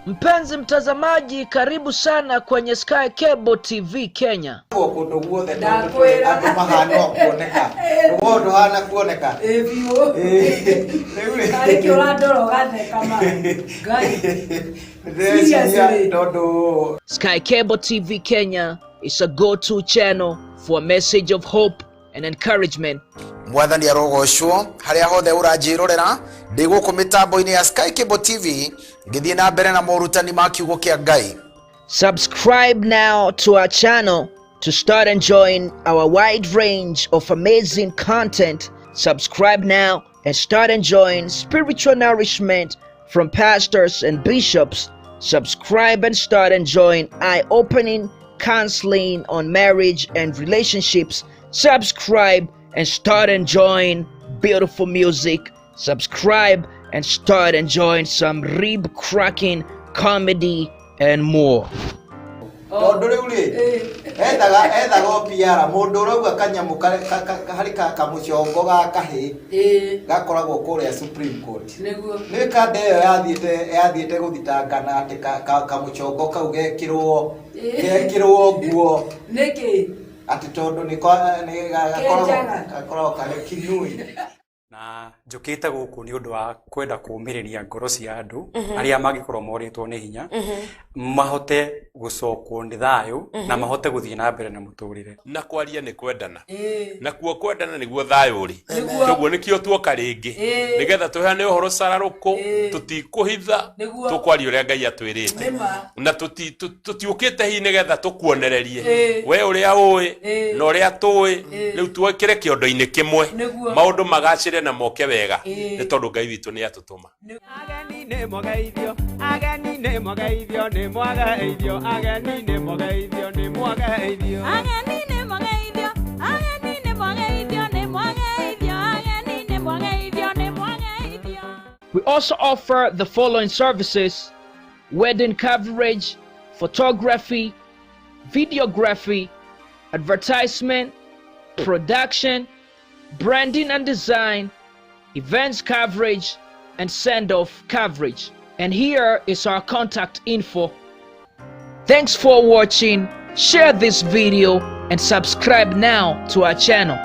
Mpenzi mtazamaji, karibu sana kwenye Sky Cable TV Kenya. Kũndũ guothe tondũ Ndakwĩra. andũ mahana o kuoneka rũgongo ndũhana kuoneka. Ĩ biũ. Rĩu rĩ, Karĩ kĩ ũrandora ũgatheka ma Ngai. ndĩreciria Seriously. tondũ Sky Cable TV Kenya is a go-to channel for a message of hope and encouragement. Mwathani arogocwo harĩa hothe ũranjĩrorera ndĩ gũkũ mĩtambo-inĩ ya Sky Cable TV ngĩthiĩ na mbere na morutani ma kiugo kĩa Ngai. Subscribe now to our channel to start enjoying our wide range of amazing content. Subscribe now and start enjoying spiritual nourishment from pastors and bishops. Subscribe and start enjoying eye-opening counseling on marriage and relationships. Subscribe and start enjoying beautiful music. Subscribe and start enjoying some rib-cracking comedy and more. Tondũ rĩu rĩ, ethaga o PR mũndũ ũrauga kanyamũ harĩ kamũcongo ga kahĩ gakoragwo kũrĩa Supreme Court. Nĩguo. Nĩ kanda ĩyo yathiĩte gũthitangana atĩ kamũcongo kau gekĩrwo nguo. Nĩkĩ? Atĩ tondũ nĩ Kenjaga. gakoragwo karĩ kinui. Na njũkĩte gũkũ nĩ ũndũ wa kwenda kũũmĩrĩria ngoro cia andũ arĩa mangĩkorwo morĩtwo nĩ hinya, mahote gũcokwo nĩ thayũ na mahote gũthiĩ na mbere na mũtũrĩre. Na kwaria nĩ kwendana, nakuo kwendana nĩguo thayũ ũrĩ. Nĩguo. Koguo nĩkĩo tuoka rĩngĩ nĩgetha tũheane ũhoro cararũkũ, tũtikũhitha, tũkwaria ũrĩa Ngai atwĩrĩte. Nĩma. Na tũtiũkĩte hihi nĩgetha tũkuonererie we ũrĩa ũĩ na ũrĩa tũĩ, rĩu twĩkĩre kĩondo-inĩ kĩmwe, maũndũ magacĩre na moke wega, nĩ tondũ Ngai witũ nĩ atũtũma. Ageni nĩ mwageithio, ageni nĩ mwageithio, nĩ mwageithio, ageni nĩ mwageithio, nĩ mwageithio. Ageni nĩ mwageithio, ageni nĩ mwageithio, nĩ mwageithio, ageni nĩ mwageithio, nĩ mwageithio. We also offer the following services: wedding coverage, photography, videography, advertisement, production, branding and design, events coverage, and send-off coverage. And here is our contact info. Thanks for watching. Share this video and subscribe now to our channel.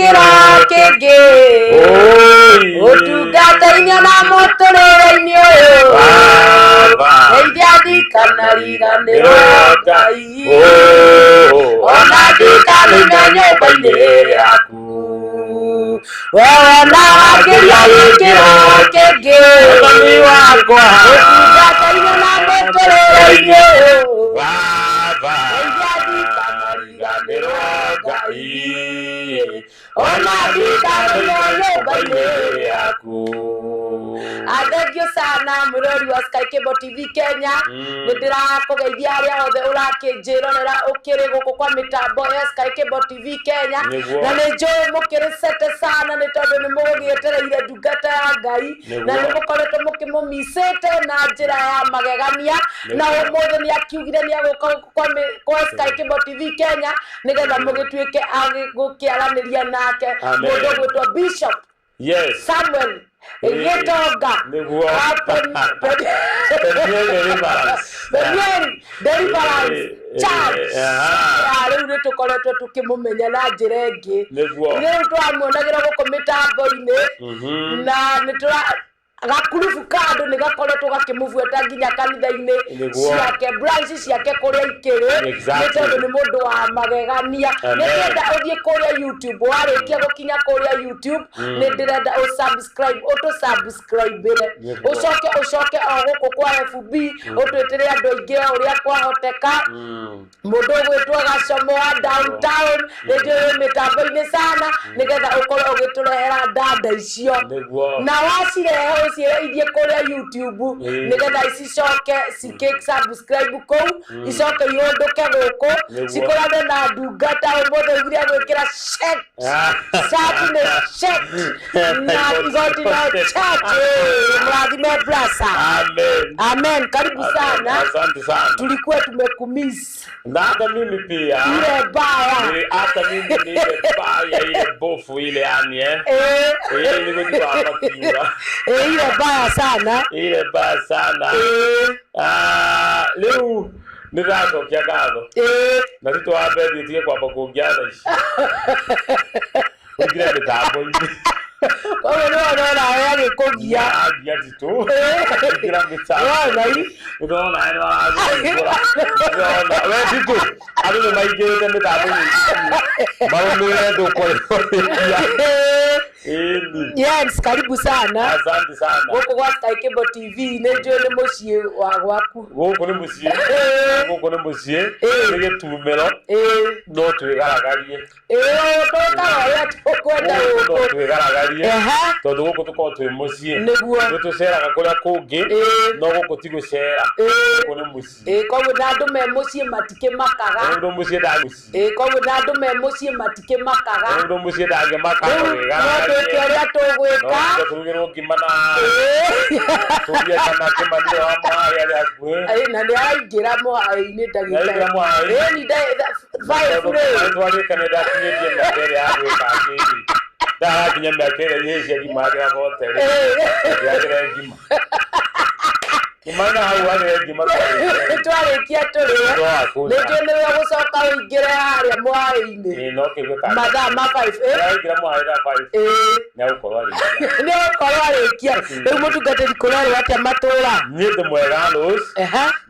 gĩkĩro kĩngĩ ũtungata-inĩ na mũtũrĩre-inĩ ũyũ ndeithia ndikanariganĩrwo Ngai ona ndikanoime nyũmba-inĩ yaku wewe na wakĩria gĩkĩro kĩngĩ ũtungata-inĩ na mũtũrĩre-inĩ ũyũ ndeithia ndikanariganĩrwo Ngai ona ndikanoime nyũmba-inĩ yaku. Thank you sana mwirori wa Sky Cable TV Kenya. Nĩ ndĩrakũgeithia arĩa othe ũrakĩnjĩrorera ũkĩrĩ gũkũ kwa mĩtambo ya Sky Cable TV Kenya. Na nĩ njũĩ mũkĩrĩ sete sana nĩ tondũ nĩ mũgũgĩetereire ndungata ya Ngai na nĩ mũkoretwo mũkĩmũmicĩte na njĩra ya magegania na ũmũthĩ nĩ akiugire nĩ agũka gũkũ kwa Sky Cable TV Kenya nĩgetha mũgĩtuĩke a gũkĩaranĩria nake mũndũ ũgwĩtwo Bishop Yes. Samuel Gitonga. Peniel Deliverance Church. Rĩu nĩ tũkoretwo tũkĩmũmenya na njĩra ĩngĩ. Rĩu twamuonagĩra gũkũ mĩtambo-inĩ na nĩ tũra gakurubu ka andũ nĩ gakoretwo gakĩmũbuata nginya kanitha-inĩ ciake branch ciake kũrĩa ikĩrĩ nĩ tondũ nĩ mũndũ wa magegania. Nĩ ndĩrenda ũthiĩ kũrĩa YouTube, warĩkia gũkinya kũrĩa YouTube nĩ ndĩrenda ũsubscribe ũtũsubscribe-ĩre ũcoke ũcoke o gũkũ kwa FB ũtwĩtĩre andũ aingĩ o ũrĩa kwahoteka. Mũndũ ũgwĩtwo Gacomo wa downtown nĩ njũĩ mĩtambo-inĩ sana nĩgetha ũkorwo ũgĩtũrehera ndanda icio na wacirehe ũciĩre ithiĩ kũrĩa YouTube nĩgetha icicoke cikĩ subscribe kũu icoke ihũndũke gũkũ cikũrane na ndungata ũmũthĩ augire gwĩkĩra shirt shati nĩ shirt na igoti no shirt. Mrathime brasa. Amen. Amen. Karibu sana. Asante sana. Tulikuwa tumekumiss. Na hata mimi pia. Ile baya. Hata mimi ni ile baya ile bofu ile yani Ile niko tu hapa kiura. Ile baya sana. Ile baya sana. Leo nĩndĩracokia ngatho. Na ti twambe thiĩ tige kwamba kũngia thaa ici. Ũingĩre mĩtambo-inĩ. Koguo nĩ wona nawe agĩkũgia. Ngia titũ. Ingĩra mĩtambo. Nĩndĩrona nawe nĩwaragũra. Nĩndĩrona. We titũ, andũ nĩ maingĩrĩte mĩtambo-inĩ marũmĩrĩre ndũkũrĩkia. Yes, karibu sana. Asante sana. Gũkũ gwa Sky Cable TV nĩ njũĩ nĩ mũciĩ wa gwaku. Gũkũ nĩ mũciĩ. Gũkũ nĩ mũciĩ. Nĩ gĩtumĩro. No twĩgaragarie. Twĩkaga ũrĩa tũkwenda gũkũ. No gũkũ. twĩgaragarie. Tondũ gũkũ tũkoragwo twĩ mũciĩ. Nĩguo. Nĩ tũceraga kũrĩa kũngĩ. No gũkũ ti gũcera. Gũkũ nĩ mũciĩ. Koguo na andũ me mũciĩ matikĩmakaga. Mũndũ mũciĩ ndangĩ. Koguo na andũ me mũciĩ matikĩmakaga. Mũndũ mũciĩ ndangĩmaka. No twĩke ũrĩa tũgwĩka. No tũrugĩrwo ngima na tũrie kana kĩmanio wa mũharĩ arĩ hakuhĩ. Na nĩ araingĩra mũharĩ-inĩ ndagĩka. Nĩaraingĩra mũharĩ? Ĩni five rĩ. Twarĩkania ndakinyĩtie mĩaka ĩrĩa ya gwĩka ngĩthi. Ndarakinya mĩaka ĩrĩa ihĩĩ cia ngima agĩra hotere. Agĩra ngima. Kumana hau agĩra ngima twarĩkia tũrĩe. Nĩ njũĩ nĩwe ũgũcoka ũingĩre harĩa mũharĩ-inĩ. No kĩgue kana. Mathaa ma 5. Nĩaraingĩra mũharĩ thaa 5. Nĩ agũkorwo arĩkia. Nĩ agũkorwo arĩkia. Rĩu mũtungatĩri kũrerwo atĩa matũra? Niĩ ndĩ mwega Rose.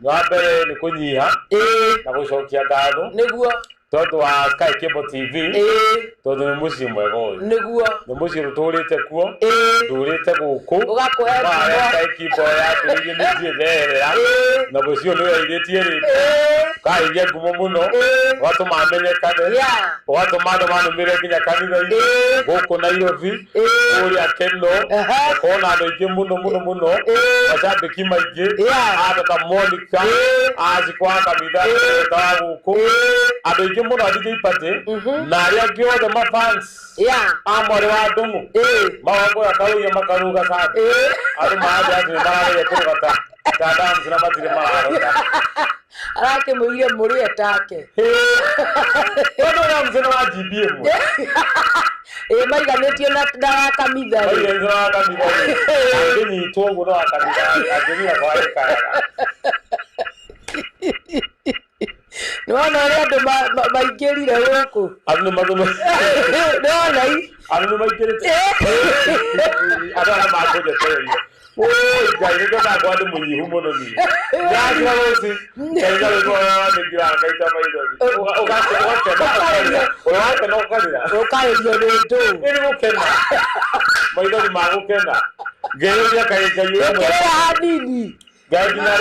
Wa mbere nĩ kũnyiha na gũcokia ngatho. Nĩguo. Tondũ wa Sky Cable TV. Tondũ nĩ mũciĩ mwega ũyũ. Nĩguo. Nĩ mũciĩ tũtũrĩte kuo. Ndũrĩte gũkũ. Ũgakũhe ngumo. Sky Cable yambĩrĩirie nĩ ndiĩ ndeherera. Na mũciĩ ũyũ nĩ wĩhairĩtie rĩngĩ. Ũkahaithia ngumo mũno. Ũgatũma menyekane. Ũgatũma andũ manũmĩrĩre nginya kanitha-inĩ. Gũkũ Nairobi. Kũrĩa Keno. Ũkona andũ aingĩ mũno mũno mũno. Macambĩki maingĩ. A tata Monica. A Cikũ wa kanitha. Tata wa gũkũ. Andũ aingĩ mũno a DJ Party. Na arĩa angĩ othe ma fans. A mwarĩ wa Ndung'u. Magakũra karũgia makaruga sana. Andũ marathiĩ atĩ nĩ marageria kũruga ta dance na matirĩ marahota. Arakĩmwĩrire mũrĩe take. Tondũ ũrĩa nĩ wa GB ĩmwe. Maiganĩtio na wa kanitha. Maiganĩtio na wa kanitha. Angĩnyitwo ũguo na wa kanitha angĩthiĩ kwarĩkaga. Nĩwona ũrĩa andũ maingĩrire gũkũ. Andũ nĩ mathome. Nĩwona i? Andũ nĩ maingĩrĩte. Andũ arĩa makũnjetereire. Oi, Ngai nĩ ndakwa ndĩ mũnyihu mũno niĩ. Ndakira rũci, Ngai rwĩmbo rũranĩngira ngaita maithori. Ũgakena ũkarĩra. Ũrakena ũkarĩra. Ũkarĩrio nĩ ndũ. Nĩ gũkena. Maithori ma gũkena. Ngeyũria kaĩ Ngai ũyũ mwega. Ũkĩrĩra hanini. Ngai nginya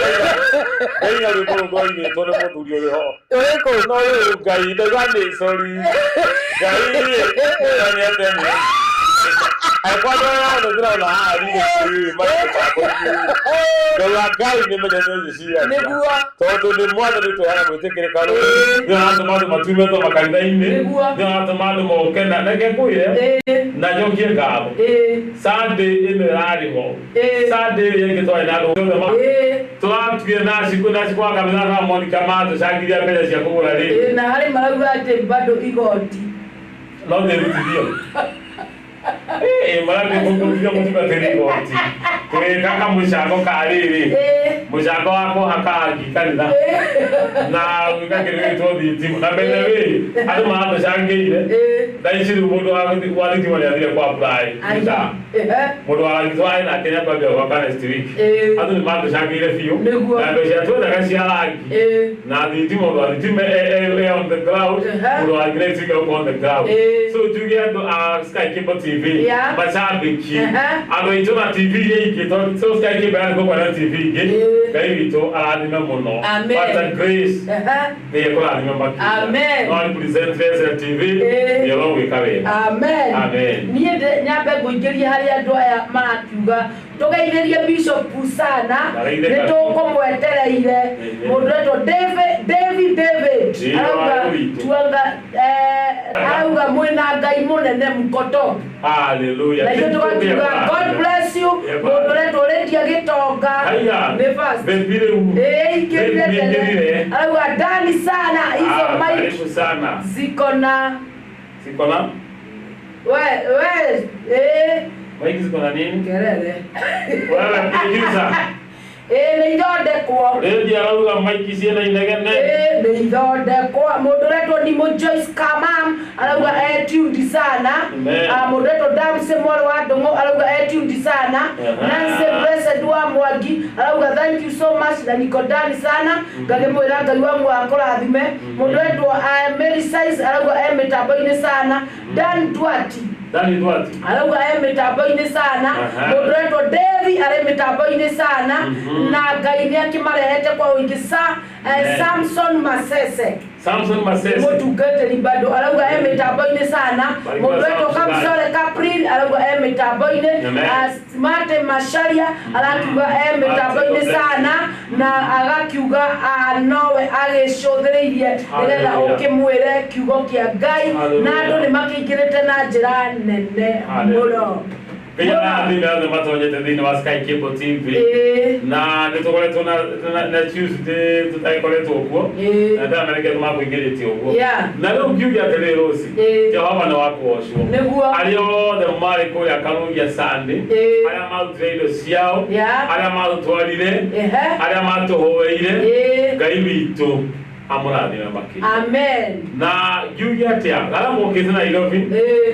ngaina rwĩmbo rũu rwainĩtwo nĩ mũthuri ũrĩ ho. Ũrĩkũ? No rĩu Ngai ndauga nĩ sorry. Ngai nĩonyete nĩ. Angĩkorwo andũ arĩa othe ndĩrona haha rĩrĩ marĩ mĩtambo-inĩ. Ngai wa Ngai nĩ menya nĩ ũgĩciragia. Nĩguo. Tondũ nĩ mwathani twehaga gwĩtĩkĩrĩka rĩ. Nĩ aratũma andũ matume makanitha-inĩ. Nĩguo. Nĩ aratũma andũ moke na reke ngwĩre na njokie ngatho. Sunday ĩno ĩrarĩ ho. Sunday ĩrĩa ĩngĩ twarĩ na andũ othe tũratuire na cikũ wa kanitha na Monica matũcangithia mbeca cia kũgũra rĩ. Na harĩ marauga atĩ bado igoti. No ndĩrutithio. Marathiĩ kũrutithia mũtungatĩri igoti. Tũgĩka kamũcango ka rĩrĩ. Mũcango wa kũhaka rangi kanitha. Na gwĩka kĩndũ gĩgwĩtwo thitima. Na by the way, andũ maratũcangĩire. Thaa ici rĩu mũndũ wa thitima nĩ athire kwa apply visa. Mũndũ wa rangi twarĩ nake nĩ akwambia gwaka next week. Andũ nĩ matũcangĩire biũ. Na mbeca twethaga cia rangi. Na thitima mũndũ wa thitima e on the ground. Mũndũ wa rangi next week egũkorwo on the ground. So tuge andũ a Sky Cable TV macambĩki andũ aitũ na TV iria ingĩ tondũ so Sky Cable yarĩ kũgwa na TV ingĩ. Ngai witũ arathime mũno. Pastor Grace nĩ ekũrathime makĩria. Amen. No represent Treasure TV nĩ ũrogwĩka wega. Amen. Amen. Niĩ nyambe ngũingĩrie harĩ andũ aya marakiuga tũgeithĩrie Bishop sana nĩ tũkũmwetereire mũndũ wetwo David David arauga tuanga arauga mwĩna Ngai mũnene mkoto. Hallelujah. Na ithuĩ tũgakiuga God bless you mũndũ ũretwo Lydia Gĩtonga nĩ first. Ingĩrire tene arauga ndani sana hizo mic ziko na we Maiki ziko na nini? Kelele. Wewe producer. Nĩ ithondekwo. Lydia arauga maiki ciĩna inegene. Nĩ ithondekwo. Mũndũ ũretwo Nimo Joyce Kamam arauga tuned sana. Mũndũ ũretwo Damsi mwarĩ wa Ndũng'ũ arauga tuned sana. Nancy Blessed wa Mwangi arauga thank you so much na niko ndani sana. Ngakĩmwĩra Ngai wa muoyo akũrathime. Mũndũ ũretwo Mary Size arauga mĩtambo-inĩ sana. Dan Duarte arauga mĩtambo-inĩ sana. Mũndũ ũretwo Devi arĩ mĩtambo-inĩ sana. Na Ngai nĩ akĩmarehete kwa ũingĩ. Samson Masese Samson Masese mũtungatĩri bado arauga mĩtambo-inĩ sana. Mũndũ ũretwo Kamsore Caprin arauga mĩtambo-inĩ. Smart Masharia arakiuga mĩtambo-inĩ sana na agakiuga nowe agĩcũthĩrĩirie nĩgetha ũkĩmwĩre kiugo kĩa Ngai na andũ nĩ makĩingĩrĩte na njĩra nene mũno. Ngai arathime othe matonyete thĩinĩ wa Sky Cable TV na nĩ tũkoretwo na Tuesday tũtagĩkoretwo kuo na ndamenyeke tũmakũingĩrĩtie ũguo na rĩu ngiuge atĩrĩrĩ Rũci Jehova nĩ wa kũgocwo arĩa othe marĩ kũrĩa Karũgia Sunday arĩa marutire indo ciao arĩa matũtwarire arĩa matũhoeire Ngai witũ amũrathime makĩria. Amen. Na ngiuge atĩa arĩa mokĩte Nairobi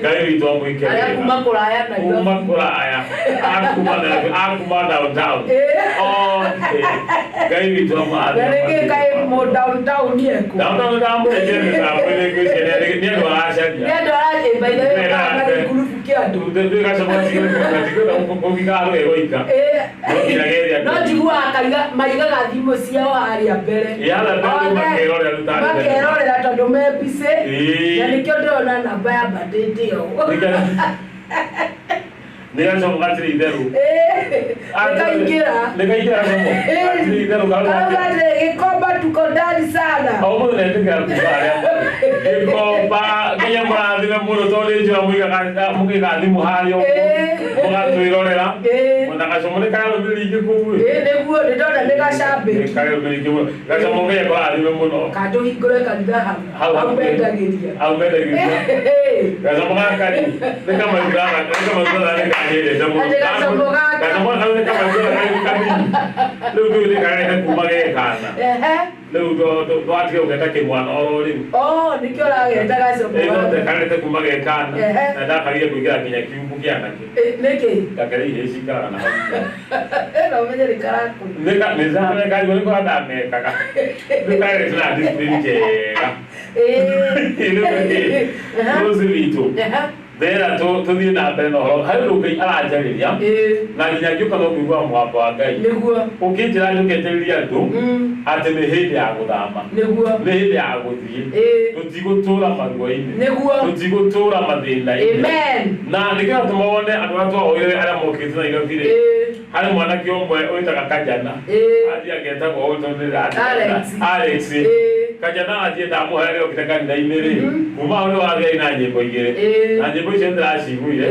Ngai witũ amwĩke wega. Arĩa kuma kũraya Nairobi. Kuma kũraya. Akuma Nairobi, akuma downtown. Othe. Ngai witũ amũrathime. Na nĩkĩ kaĩ mũ downtown ekũ? Downtown ndamũrĩkire mĩtambo-inĩ ngwĩciria nĩ andũ aracaria. Nĩ andũ aracaria by the way kana gĩkurubu kĩa andũ. No njiguaga maigaga thimũ ciao harĩa mbere. Makerorera tondũ me busy na nĩkĩo ndĩrona namba yambatĩte ũguo. Nĩ gacomo gatirĩ itherũ. Nĩkaingĩra. Nĩkaingĩra gacomo. Gatirĩ itherũ karauga atĩ Gĩkomba tuko ndani sana. O mũthenya nĩtĩkĩra kuga harĩa Gĩkomba Ngai amũrathime mũno tondũ nĩ njũĩ mũkĩigaga thimũ harĩa ũguo mũgatwĩrorera na gacomo nĩ karũmĩrĩire kũu. Nĩguo nĩ ndona nĩ gacambĩki. Nĩ karũmĩrĩire mũno. Gacomo Ngai akũrathime mũno. Katũhingũre kanitha hau. Hau mendagĩria. Hau mendagĩria. Gacomo gaka rĩ nĩ kamaiguaga nĩ kahĩrĩte mũno. Gacomo gaka nĩ kamaiguaga kanini. Rĩu ndũĩ nĩ karete kuma ge kana. Rĩu twatiga gũgeta kĩmwana oro rĩu. Oh, nĩkĩo ũrageta gacũmbũra. Ĩĩ, karĩte kuma ge kana. Na ndakarire kũingĩra nginya kiumbu kĩa nakĩo. Nĩkĩ? Gakere ihĩĩ cikaraga na hau. No ũmenye nĩ karaku. Nĩ nĩkora ndamekaga. Rĩu karĩte na discipline njega. Ĩĩ. Rũci witũ. Thera tũthiĩ na mbere na ũhoro. Harĩ ũndũ Ngai aranjarĩria. Na nginya ngĩũka no kũigua mũgambo wa Ngai. Nĩguo. Ũkĩnjĩra njũke njarĩrie andũ atĩ nĩ hĩndĩ ya gũthama. Nĩguo. Nĩ hĩndĩ ya gũthiĩ. Tũtigũtũra maruo-inĩ. Nĩguo. Tũtigũtũra mathĩna-inĩ. Amen. Na nĩkĩo tũma wone andũ arĩa twahoire arĩa mokĩte Nairobi rĩ. Harĩ mwanake ũmwe wĩtaga Kajana. Athiĩ agetagwo ũũ tondũ Alex. Alex. Kajana athiĩ ndamũhoya rĩrĩa okire kanitha-inĩ rĩ. Kuma hau nĩ wathiĩ na nyĩmbo igĩrĩ. Na nyĩmbo icio nĩndĩraciguire.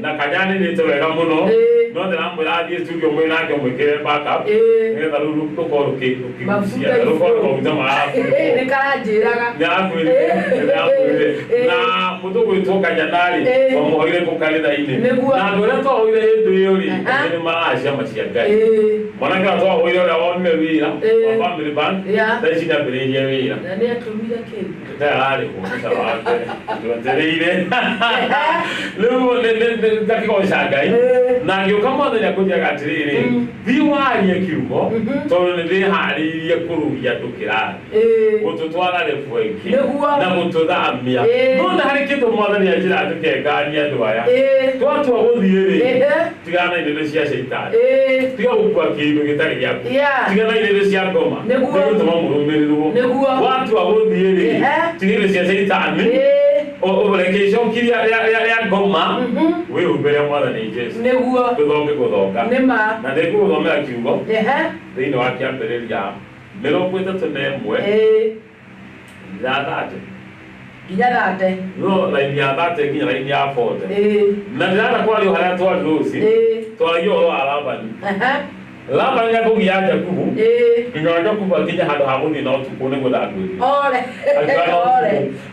Na Kajana nĩnĩte wega mũno. No ndĩramwĩra athiĩ studio mwĩ nake ũmwĩkĩre backup. Nĩgetha rĩu rũkorwo rũkĩgucia. Rũkorwo maguta marabuĩrwo. Nĩ karanjĩraga. Nĩarakwĩrire. Na mũndũ ũgwĩtwo Kajana rĩ, twamũhoire kũu kanitha-inĩ. Na andũ arĩa twahoire hĩndĩ ĩyo rĩ, nĩ maraciama cia Ngai. Mwanake ũrĩa twahoire ũrĩa wonire wĩra wa Family Bank, thaa ici nĩambĩrĩirie wĩra. Na nĩatũmire kĩndũ. Ndararĩhwo mũcara wa mbere. Ndwetereire. Rĩu ndakĩgoca Ngai. Na ngĩũka Mwathani akũnjĩraga atĩrĩrĩ, thiĩ warie kiugo tondũ nĩndĩharĩirie kũrũgia andũ kĩrathi. Gũtũtwara level ĩngĩ. Na gũtũthamia. No nĩ harĩ kĩndũ Mwathani anjĩra njũke nganie andũ aya. Twatua gũthiĩ rĩ, tigana na irĩndĩ cia caitani. Tiga gũkua kĩndũ gĩtarĩ gĩaku. Tigana na irĩndĩ cia ngoma. Nĩgũtũma mũrũmĩrĩrwo. Watua gũthiĩ rĩ, tiga irĩndĩ cia caitani. Ũreke icoki rĩa ngoma wĩhumbĩre Mwathani Jesũ. Nĩguo. Tũthonge gũthonga. Nĩma. Na nĩngũgũthomera kiugo thĩinĩ wa kĩambĩrĩria 31 ithathatũ nginya thate. No raini ya 30 nginya raini ya 40. Na ndĩrenda kwaria harĩa twarĩ rũci. Twaragia ũhoro wa Labani. Labani nĩakũgia Jakubu. Nginya Jakubu akinya handũ ha gũthiĩ na ũtukũ nĩguo ndakwĩrire. Ore.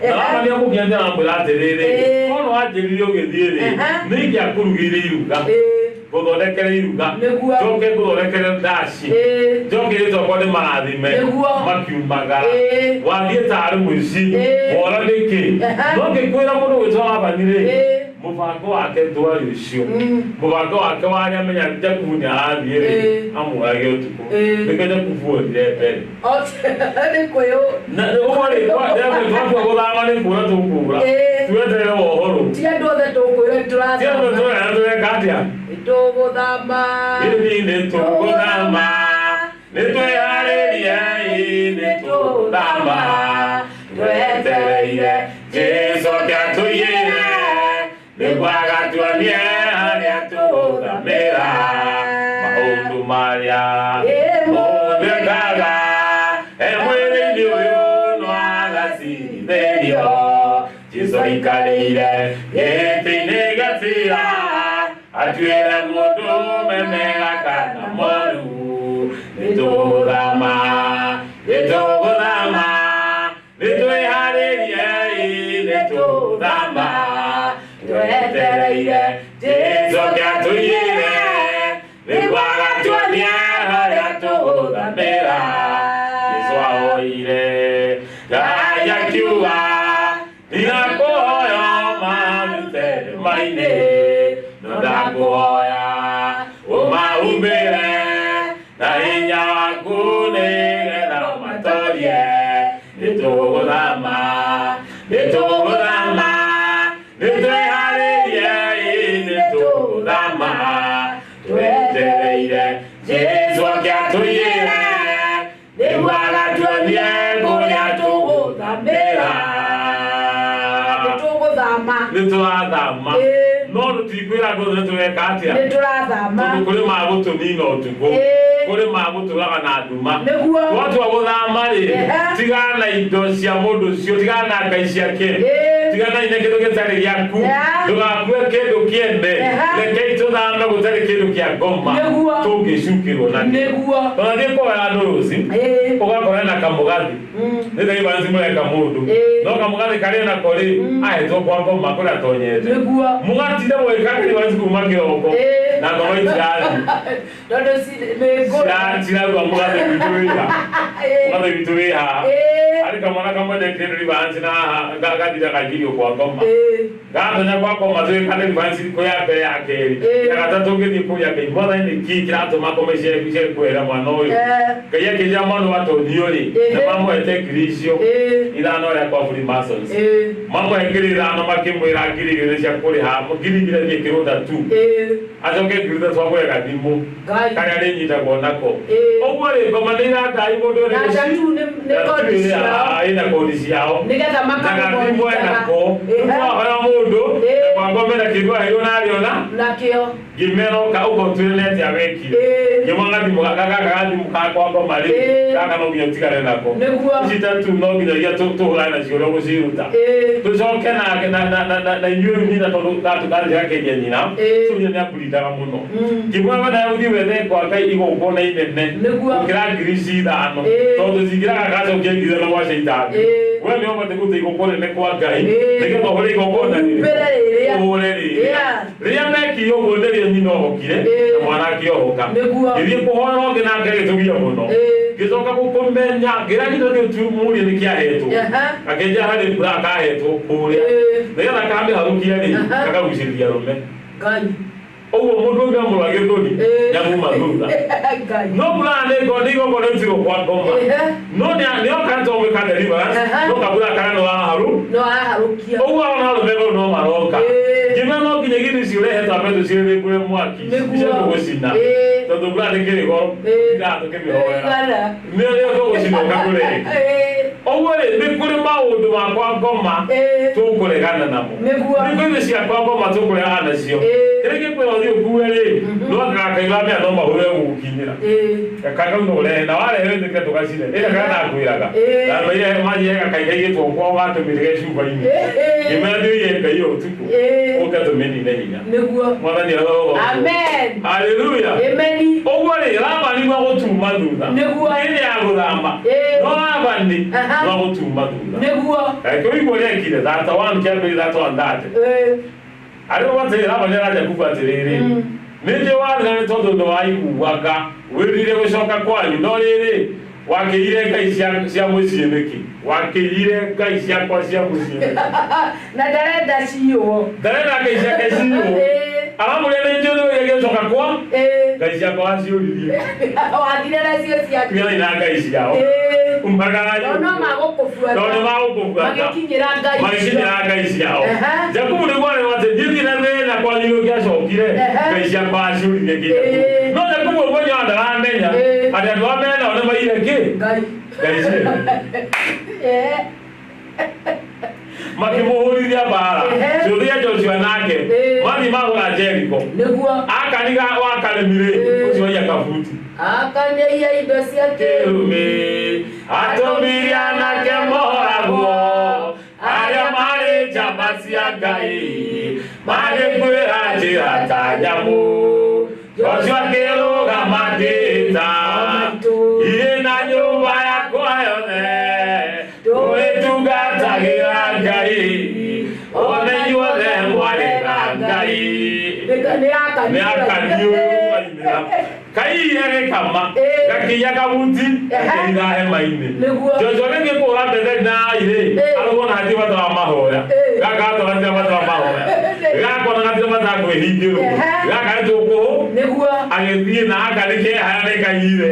Na Labani akũgia nja amwĩra atĩrĩrĩ, korwo wanjĩrire ũgĩthiĩ rĩ, nĩingĩakũrugĩire iruga. Ngũthondekere iruga. Njoke ngũthondekere ndaci. Njoke rĩtwa ndĩ marathime. Makiumagara. Wathiĩ tarĩ mũici. Wora nĩkĩ? No ngĩkwĩra mũndũ gwĩtwo Labani rĩ, mũbango wake ndwarĩ ũcio. Mũbango wake warĩ amenya Jakubu nĩ arathiĩ rĩ, amũrage ũtukũ. Nĩkĩo Jakubu orire mbere. Na ũguo rĩ, twatua gũthama nĩ kũra tũkũra. Tweterere wohoro. Ti andũ othe tũkwĩra nĩtũrathama. Ti andũ tũrera tũreka atĩa? Nĩtũgũthama. Ĩni nĩtũgũthama. Nĩtwĩharĩrie nĩtũgũthama. Twetereire Jesũ oke atũiyĩre. Nĩguo agatuonie harĩa tũgũthamĩra. Maũndũ marĩa mũndũ ekaga e mwĩrĩ-inĩ ũyũ no agacirithĩrio. Jesũ aikarĩire gĩtĩ-inĩ gĩa ciira atuĩre mũndũ mega kana moru. Nĩtũgũthama, nĩtũgũthama, nĩtwĩharĩrie nĩtũgũthama. Twetereire Jesũ oke atũiyĩre nĩguo agatuonie harĩa tũgũthamĩra. Jesũ ahoire Ngai akiuga ndinakũhoya ũmarute nduma-inĩ, no ndakũhoya ũmahumbĩre na hinya waku nĩgetha ũmatorie. Nĩtũgũthama, nĩtũgũthama, nĩtwĩharĩrie nĩtũgũthama. Twetereire Jesũ oke atũiyĩre nĩguo agatuonie kũrĩa tũgũthamĩra. Nĩtũgũthama. Nĩtũrathama. No tũtikwĩra andũ othe nĩtũreka atĩa? Nĩtũrathama. Tondũ kũrĩ magũtũnina ũtukũ. Kũrĩ magũtũraga na nduma. Nĩguo. Twatua gũthama rĩ, tigana na indo cia mũndũ ũcio, tigana na ngai ciake. Tigana na kĩndũ gĩtarĩ gĩaku. Ndũgakue kĩndũ kĩene. Rekei tũthame gũtarĩ kĩndũ kĩa ngoma. Tũngĩcukĩrwo nakĩo. Nĩguo. Tũrathiĩ kũhoya andũ rũci, ũgakora na kamũgathĩ. Nĩ deliverance mũreka mũndũ. No kamũgathĩ karĩ nako rĩ, ahetwo kwa ngoma kũrĩa atonyete. Nĩguo. Mũgatinda mũgĩka deliverance kuma kĩroko. Na ngoma itirathi. Tondu nĩ ngũra. Cirarua mũgathe witũ wĩha. Mũgathe witũ wĩha. Arĩ kamwana kamwe ndekire deliverance na haha gathira kaingĩrio kwa ngoma. Gatonya kwa ngoma twĩka deliverance kũ ya mbere ya kerĩ. Ya gatatũ ngĩthiĩ kũria Ngai mwathani nĩkĩĩ kĩratũma ngoma ici kwĩra mwana ũyũ. Ngai akĩnjĩra mwana watonio rĩ na mamũhete ngiri icio ithano rĩa kwa Freemasons. Mamũhe ngiri ithano makĩmwĩra 2,000 cia kũrĩha 2,000 thiĩ kĩrũnda tu. Acoke 3,000 agũre gathimũ karĩa arĩnyitagwo nako. Ũguo rĩ ngoma nĩ iratari mũndũ ũrĩ ĩna kodi ciao nĩgetha makamũ enako. Wahoya mũndũ na kwa ngoma ĩna kĩndũ aheirwo na arĩona nakĩo. Ngĩmera ũka ũtuĩre nĩ atĩa wekire. Ngĩmwa gathimũ gaka gathimũ ka kwa ngoma rĩ gaka no nginya ũtigane nako. Ici tatu no nginya iria tũhũrane nacio ũrĩa ũgũciruta. Tũcoke na inyuĩ nyina tondũ gatũ gakeria nyina. So nyina nĩaburindaga mũno. Ngĩmwĩra wenda ũthiĩ wethe kwa Ngai igongona inene gũkĩra ngiri ici ithano tondũ cingĩraga gacokia ngiri ithano gwa caitani. We nĩ ũbatiĩ kũruta igongona inene kwa Ngai nĩgetha ũhũre igongona rĩrĩa ũhũre rĩrĩa. Rĩrĩa mekire ũguo nĩrĩo nyina ohokire na mwana akĩohoka. Ngĩthiĩ kũhoera ũngĩ nake agĩtũgia mũno. Ngĩcoka gũkũmenya ngĩra nyina nĩ mũrie nĩkĩ ahetwo. Akĩnjĩra harĩ mbura kahetwo kũrĩa nĩgetha kamĩharũkia rĩ gakagucĩrĩria arũme. Ũguo mũndũ ũngĩ amũrora gĩthũri nĩamuma thutha. No mbura nĩ igongona rĩrutirwo kwa ngoma. No nĩoka nĩ tondũ gwĩka deliverance no kabura kana no araharũkia. Ũguo arona arũme rĩu no maroka. Ngĩmera no nginya githĩ ici ũrehe twambe tũcirĩrĩmbũre mwaki icio tũgũcina. Tondũ mbura nĩ kĩrĩgo tũkĩmĩhoera. Nĩyo tũgũcina ũkagũre ĩngĩ. Ũguo rĩ nĩ kũrĩ maũndũ ma kwa ngoma tũkũregana namo. Nĩ kũrĩ cia kwa ngoma tũkũregana nacio. Kĩrĩa gĩkwĩra ũthiĩ ũkue rĩ no gakaigua no mahũre gũgũkinyĩra. Kau no ũrehe na warehe wĩtĩkĩre tũgacine. Ĩrĩa kana ndakwĩraga. Ndamĩire maji gakaikaigĩtwo kwao gatũmĩre ge cuba-inĩ. Ngĩmera thiĩ ũiye Ngai ũtukũ ũke tũmĩnine hinya. Mwathani arogocwo. Amen. Hallelujah. Amen. Ũguo rĩ Labani no gũtuma thutha. Hĩndĩ ya gũthama no Labani no gũtuma thutha. Kũigua ũrĩa ekire 31 kĩambĩrĩria 31 30. Arĩ atĩrĩ Labani ara Jakubu atĩrĩrĩ nĩnjĩ wathira nĩ tondũ nĩwaiguaga wĩrire gũcoka kwanyu no rĩrĩ wakĩire ngai cia mũciĩ nĩkĩ? Wakĩire ngai ciakwa cia mũciĩ nĩkĩ? Na ndarenda ciywo. Ndarenda ngai ciake ciywo. Aramũria nĩ njũĩ ũrĩa gĩcoka kwa ngai ciakwa waciũririe. Wathire nacio ciake. Tiganai na ngai ciao. Umagaranyu. No magũkũbuata. Tondũ magũkũbuata. Magĩkinyĩra ngai ciao. Magĩkinyĩra ngai ciao. Jakubu nĩguo arerwo atĩ niĩ ndirĩ na thĩna kwanyu ũngĩacokire ngai ciakwa waciũririe kĩ Jakubu. No Jakubu ũguo nyoa ndaramenya atĩ andũ arĩa menao nĩ maire kĩ? Ngai. Ngai ciao. Makĩmũhũrithia mbara. Ciũthia Joshua nake mathiĩ mahũra Jericho. Akani wa Karemi rĩ ũcio aiya kabuti. Akani aiya indo cia kĩrumi. Atũmire anake moragwo arĩa marĩ njamba cia Ngai magĩkuĩra njĩra ta nyamũ. Joshua akĩrũgama ndĩta irĩ na nyũmba yakwa yothe tũrĩtungatagĩra Ngai ona inyuothe mwarĩ a Ngai. Nĩ Akani ũyũ twainĩra. Kaiyire gĩkama gakĩiya kabuti gakĩitha hema-inĩ. Joshua gĩthiĩ kũhũra Betheli na Ai rĩ arauga ona hatirĩ bata wa mahoya. Gaka gatũra hatirĩ bata wa mahoya. Gaka ona gatirĩ bata wa kwĩhingĩrwo. Gaka nĩ tũkũhũ. Agĩthiĩ na Akani kehaya nĩ kaiyire.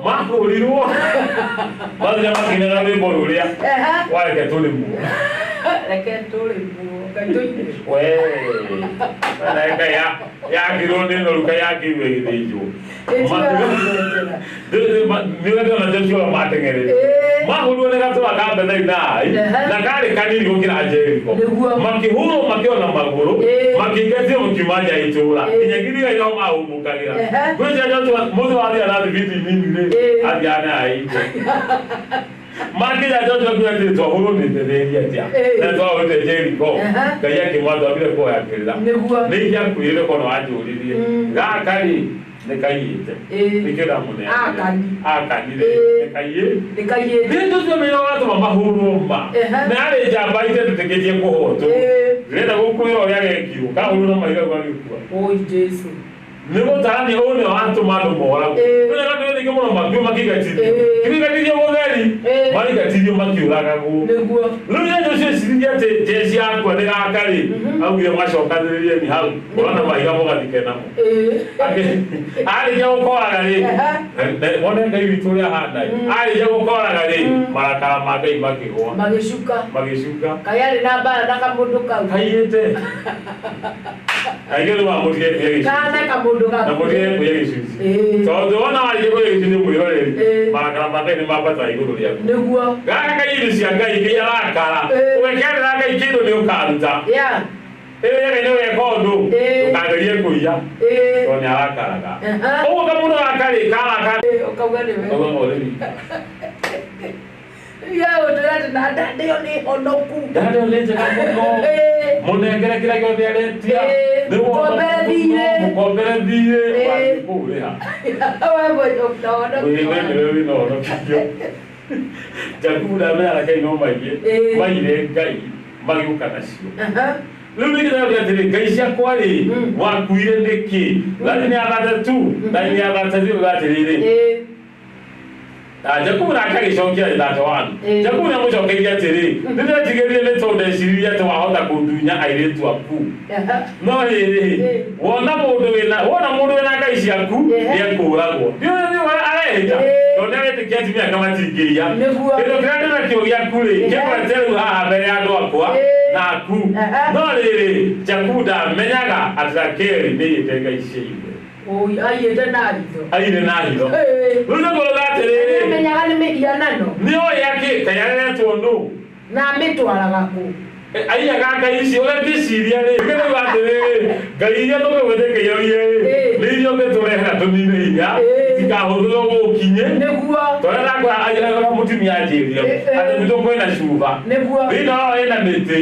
Mahũrirwo. Mathire makĩinaga rwĩmbo rũrĩa wa reke tũrĩmwo. Reke tũrĩmwo. Ngai tũinĩre. Wee. Ngai yakirwo nĩ noru kai yakirwo ĩgĩthĩnjwo. Nĩũrenda Joshua mateng'erete. Mahũrirwo nĩ gatũra ka Betheli na Ai na karĩ kanini gũkĩra Jericho. Makĩhũrwo makĩona magũrũ makĩingatio makiuma nja ya itũũra nginya Giligali no mahũmũkagĩra. Ngwĩciria Joshua mũthĩ wathiĩ na thibiti nini rĩ athiaga na Ai. Makinya Joshua akiuga atĩrĩ twahũrwo nĩ Betheli atĩa na twahũrĩte Jericho. Ngai akĩmwatha ambire kuoya kĩrĩra. Nĩ ingĩakuire korwo wanjũririe. Gaka rĩ nĩ kaiyĩte. Nĩkĩo ndamũneanire. Akani rĩ nĩ kaiyĩte. Nĩ tũcio menya watũma mahũrwo ma. Na arĩ njamba itetĩkĩtie kũhotwo. Ndĩrenda gũkwĩra ũrĩa gekirwo kahũrwo na mahiga gagĩkua. Oi Jesu. Nĩ gũtarania ũyũ nĩwe watũma andũ moragwo. Nĩ andũ aingĩ mũno makuo makĩingatithio. Kĩingatithio gũtheri, maringatithio makĩũragagwo. Nĩguo. Rĩu Jesu ũcio eciririe atĩ jeshi yakua nĩ gaka rĩ, augire macokanĩrĩrie ni hau, ũrona mahiga mũgathike namo. Arĩkia gũkoraga rĩ, wone Ngai witũ ũrĩa ahana ĩ, arĩkia gũkoraga rĩ, marakara ma Ngai makĩgũa. Magĩcuka. Magĩcuka. Kaĩ arĩ na mbara na kamũndũ kau. Kaiyĩte. Kaingĩ nĩ wamũtige kuoya gĩcunjĩ. Kana kamũndũ Na gaku. mũtige kuoya gĩcunjĩ. Tondũ wona warĩkia kuoya gĩcunjĩ mwĩroreri, marakara ma Ngai nĩ mambataga igũrũ rĩaku. Nĩguo. Gaka kairĩtu cia Ngai Ngai arakara. Ũgekerera Ngai kĩndũ nĩ ũkaruta. Yeah. Ĩyo Ngai nĩ ũgeka ũndũ. Ndũkagerie kũiya. Tondũ nĩ arakaraga. Ũguo kamũndũ gaka rĩ, karakara. Ũkauga nĩwe. Ũkauga ũrĩ wika. Ya ũndũra atĩ na ndanda ĩyo nĩ honoku. Ndanda ĩyo nĩ njega mũno. Mũnengere kĩrĩa gĩothe aretia. Nĩ Mũkombere thiirĩ. Mũkombere thiirĩ. Wathiĩ kũu rĩha. We mwenye ũnahonokio. We nĩwe wĩna ũhonokio. Jakubu na Mera Ngai no maige. Maire Ngai magĩũka nacio. Rĩu nĩ kĩrĩa atĩrĩ Ngai ciakwa rĩ wakuire nĩkĩ? Laini ya 32, laini ya 33 uga atĩrĩrĩ. Jakubu nake agĩcokia 31. Jakubu nĩamũcokeirie atĩrĩ, nĩndetigĩrire nĩ tondũ ndeciririe atĩ wahota kũndunya airĩtu aku. No rĩrĩ, wona mũndũ wĩna wona mũndũ wĩna ngai ciaku nĩekũragwo. Ndiũĩ nĩ arehĩta tondũ nĩaretĩkia atumia ake matingĩiya. Kĩndũ kĩrĩa ndĩnakĩo gĩaku rĩ, kĩgwete rĩu haha mbere ya andũ akwa na aku. No rĩrĩ, Jakubu ndamenyaga atĩ Rakeli nĩaiyĩte ngai cia ithe. Oi, aiyĩte na hitho. Aiyire na hitho. Rĩu nĩngũrora atĩrĩrĩ. Nĩamenyaga nĩ mĩhianano. Nĩoĩ akĩ Ngai areretwo nũ. Na amĩtwaraga kũ. Aiyaga ngai ici ũrĩa ngĩciria rĩ, ngĩrauga atĩrĩrĩ, ngai iria tũgĩgwĩtĩkĩria rĩ, nĩ iria ũngĩtũrehera tũnine hinya, itikahũthĩrwo gũkinye. Nĩguo. Tondũ ndakora mũtumia anjĩrire atĩ gwitũ kwĩna cuba. Nĩguo. Thĩinĩ wayo ĩna mĩtĩ.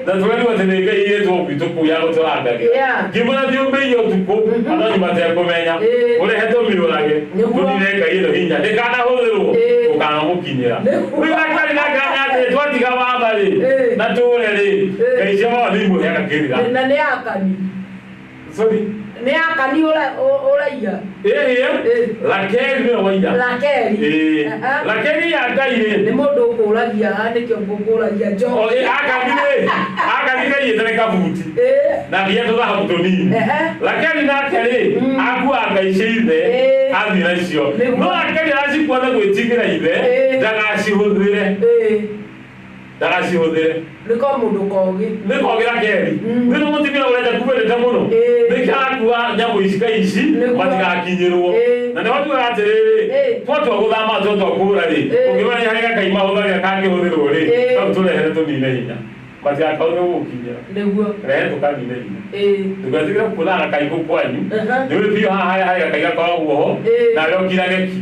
Na tũrerirwo atĩ nĩ ngai ĩtwo gwitũ kũu ya gũtũrangagĩra. Ngĩmwĩra thiĩ ũmĩiye ũtukũ, andũ anyu matekũmenya. Ũrehe tũmĩũrage, tũnine ngai ĩno hinya, ndĩkanahũthĩrwo, ndũkanamũkinyĩra. Rĩu ndagĩtarĩ nake atĩ twatiga watha rĩ, na tũre rĩ, ngai cia baba nĩ imũheaga kĩrĩra. Na nĩ akani. Sorry. Nĩ akani ũraiya. Ĩĩ, Rakeli nĩwe waiya. Rakeli. Ĩĩ. Rakeli ya Ngai rĩ. Nĩ mũndũ ũkũragia haha nĩkĩo ngũkũragia njohi. O, ĩ, Akani rĩ, Akani kaiyĩte nĩ kabuti. Na nginya tũthahabu tũnini. Rakeli nake rĩ, akua ngai cia ithe, athiĩ nacio. No Rakeli aracikua na gwĩtigĩra ithe, ndagacihũthĩre. Ndagacihũthĩre. Nĩ ko mũndũ kogĩ. Nĩ kogĩ Rakeli. Nĩ nĩ mũtumia ũrĩa Jakubu endete mũno. Nĩkĩo arakua nyamũ ici ngai ici matigakinyĩrwo. Na nĩho tugaga atĩrĩrĩ, twatua gũthama twatua kũũra rĩ, ũngĩmenya nĩ harĩ gakai mahũthagĩra kangĩhũthĩrwo rĩ, kau tũrehere tũnine hinya. Matigakaũre gũgũkinyĩra. Nĩguo. Rehe tũkanine hinya. Ndũgetĩkĩre kuona gakai kũu kwanyu. Nĩ ũrĩ biũ haha harĩa harĩ gakai gakoragwo ho, nawe ũkirage ki.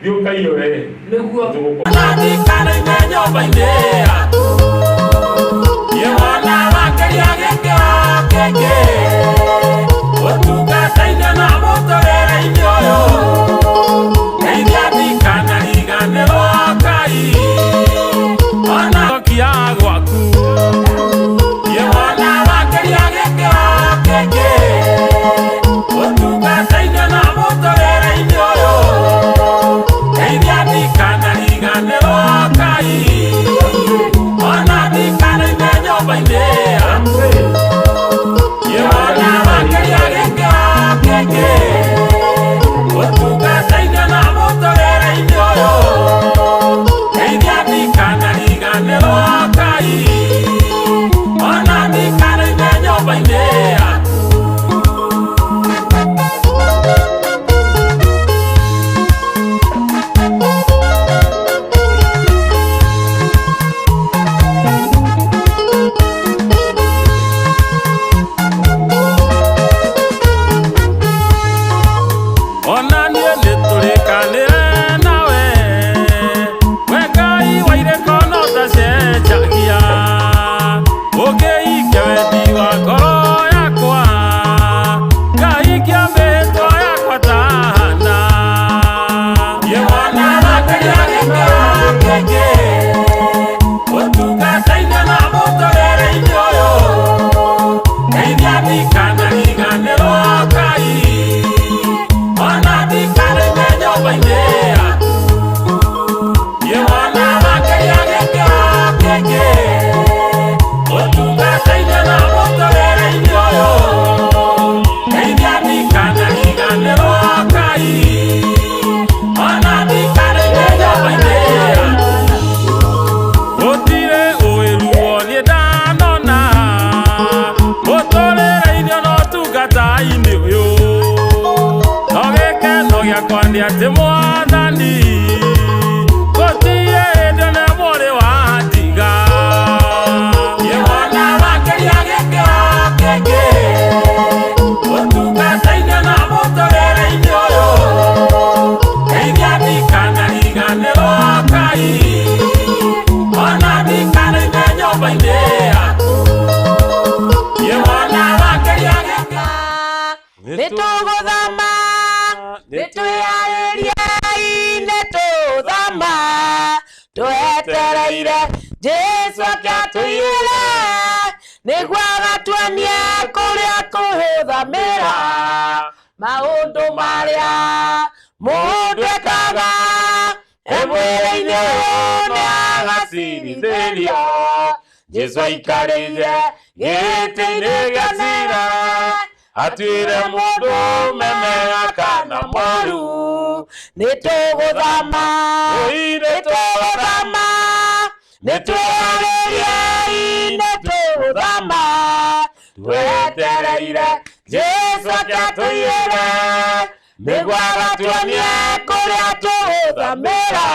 Thiĩ ũkaiyũre. Nĩguo. Ndikanaime nyũmba-inĩ yaku. Niĩ wona wakĩria gĩkĩro kĩngĩ. Ũtungata-inĩ na mũtũrĩre-inĩ ũyũ. Ndeithia ndikanariganĩrwo Ngai. Ona kia gwaku. Niĩ wona wakĩria gĩkĩro kĩngĩ. Ũtungata-inĩ na mũtũrĩre-inĩ ũyũ. Ndeithia ndikanariganĩrwo Ngai. Ona ndikanaime nyũmba-inĩ. Geithia ndikanariganĩrwo Ngai, ona ndikanaime nyũmba-inĩ yaku. Niĩ mwana makĩria gĩkĩro kĩngĩ, ũtungata-inĩ na mũtũrĩre-inĩ ũyũ. Geithia ndikanariganĩrwo Ngai, ona ndikanaime nyũmba-inĩ yaku. Gũtirĩ ũiruo niĩ ndanona, mũtũrĩre-inĩ ona ũtungata-inĩ ũyũ. No gĩkeno gĩakwa nĩ atĩ Mwathani, gũtirĩ hĩndĩ ona ĩmwe ũrĩ wandiga. Niĩ mwana makĩria gĩkĩro kĩngĩ, ũtungata-inĩ na mũtũrĩre-inĩ ũyũ. Geithia ndikanariganĩrwo Ngai, ona ndikanaime nyũmba-inĩ yaku. Niĩ mwana makĩria gĩkĩro. Nĩtũgũthama, nĩtwĩharĩriei, nĩtũthama, twetereire Jesũ akĩatũiyĩre, nĩguo agatuonie kũrĩa kũhũthamĩra maũndũ marĩa mũndũ ekaga e mwĩrĩ-inĩ ũyũ nĩagacirithĩrio. Jesũ aikarĩire gĩtĩ-inĩ gĩa ciira, atuĩre mũndũ meme kana moru. Nĩtũgũthama, nĩtũgũthama, nĩtwĩharĩriei, nĩtũgũthama, twetereire Jesũ akĩatũiyĩre, nĩguo agatuonie kũrĩa tũgũthamĩra.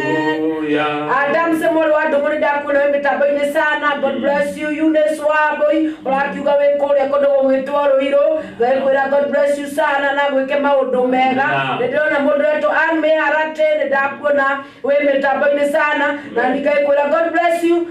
Amen. Adam Samuel wa Ndũng'ũ nĩndakuona wĩ mĩtambo-inĩ sana. God bless you. Eunice Wambui ũrakiuga wĩ kũrĩa kũndũ gũgwĩtwo Rũirũ, ngakwĩra God bless you sana na gwĩke maũndũ mega. Nĩndĩrona mũndũ wetwo Ann Mĩharate, nĩndakuona wĩ mĩtambo-inĩ sana na nĩngakwĩra God bless you.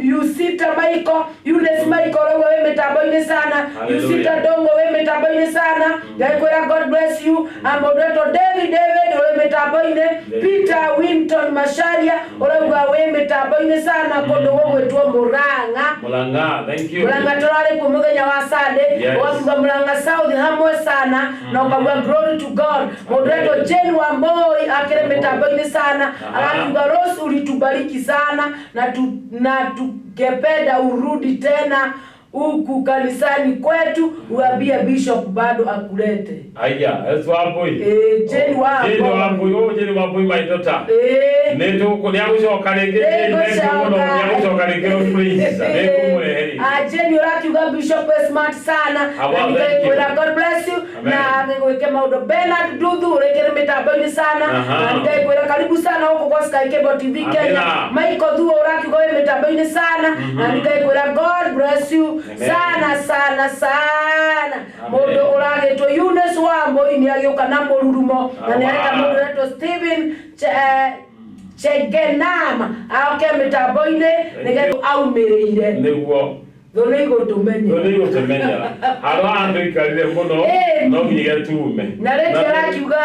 Yusita Michael, Eunice Michael ũrauga wĩ mĩtambo-inĩ sana. Yusita Ndũng'ũ wĩ mĩtambo-inĩ sana, ngakwĩra God bless you. Mũndũ wetwo David David ũrĩ mĩtambo-inĩ. Peter Winton Macharia ũrauga wĩ mĩtambo-inĩ sana kũndũ gũgwĩtwo Murang'a. Murang'a, thank you. Murang'a tũrarĩ kuo mũthenya wa Sunday. Yes. Ũgakiuga Murang'a South hamwe sana na ũkauga glory to God. Mũndũ wetwo Jane Wambui akĩrĩ mĩtambo-inĩ sana, arakiuga Rose ulitubariki sana na tungependa urudi tena huku kanisani kwetu, uambie bishop bado akulete. Aya, Rose Wambui. Jane Wambui. Jane Wambui, oh Jane Wambui my daughter. Nĩtũkũ nĩagũcoka rĩngĩ Jane, thank you mũno, nĩagũcoka rĩngĩ please. Nĩngũmũrehe rĩngĩ. Jane ũrakiuga bishop is smart sana Ah, na well, thank you. nĩngakwĩra God bless you Amen. na gĩgwĩke maũndũ. Bernard Nduthu ũrĩkĩrĩ mĩtambo-inĩ sana na nĩngakwĩra karibu sana gũkũ kwa Sky Cable TV Kenya. Amina. Michael Thuo ũrakiuga wĩ mĩtambo-inĩ sana na nĩngakwĩra God bless you Amen. sana sana sana. Amen. Mũndũ ũragĩtwo Eunice Wambui nĩagĩũka na mũrurumo na nĩareta Wow. mũndũ ũretwo Stephen Chegenama aoke mĩtambo-inĩ nĩgetha aumĩrĩire. Nĩguo. Thũ nĩigũtũmenya. Thũ nĩigũtũmenya. Handũ haha tũikarire mũno, no nginyagia tume. Na rĩngĩ arakiuga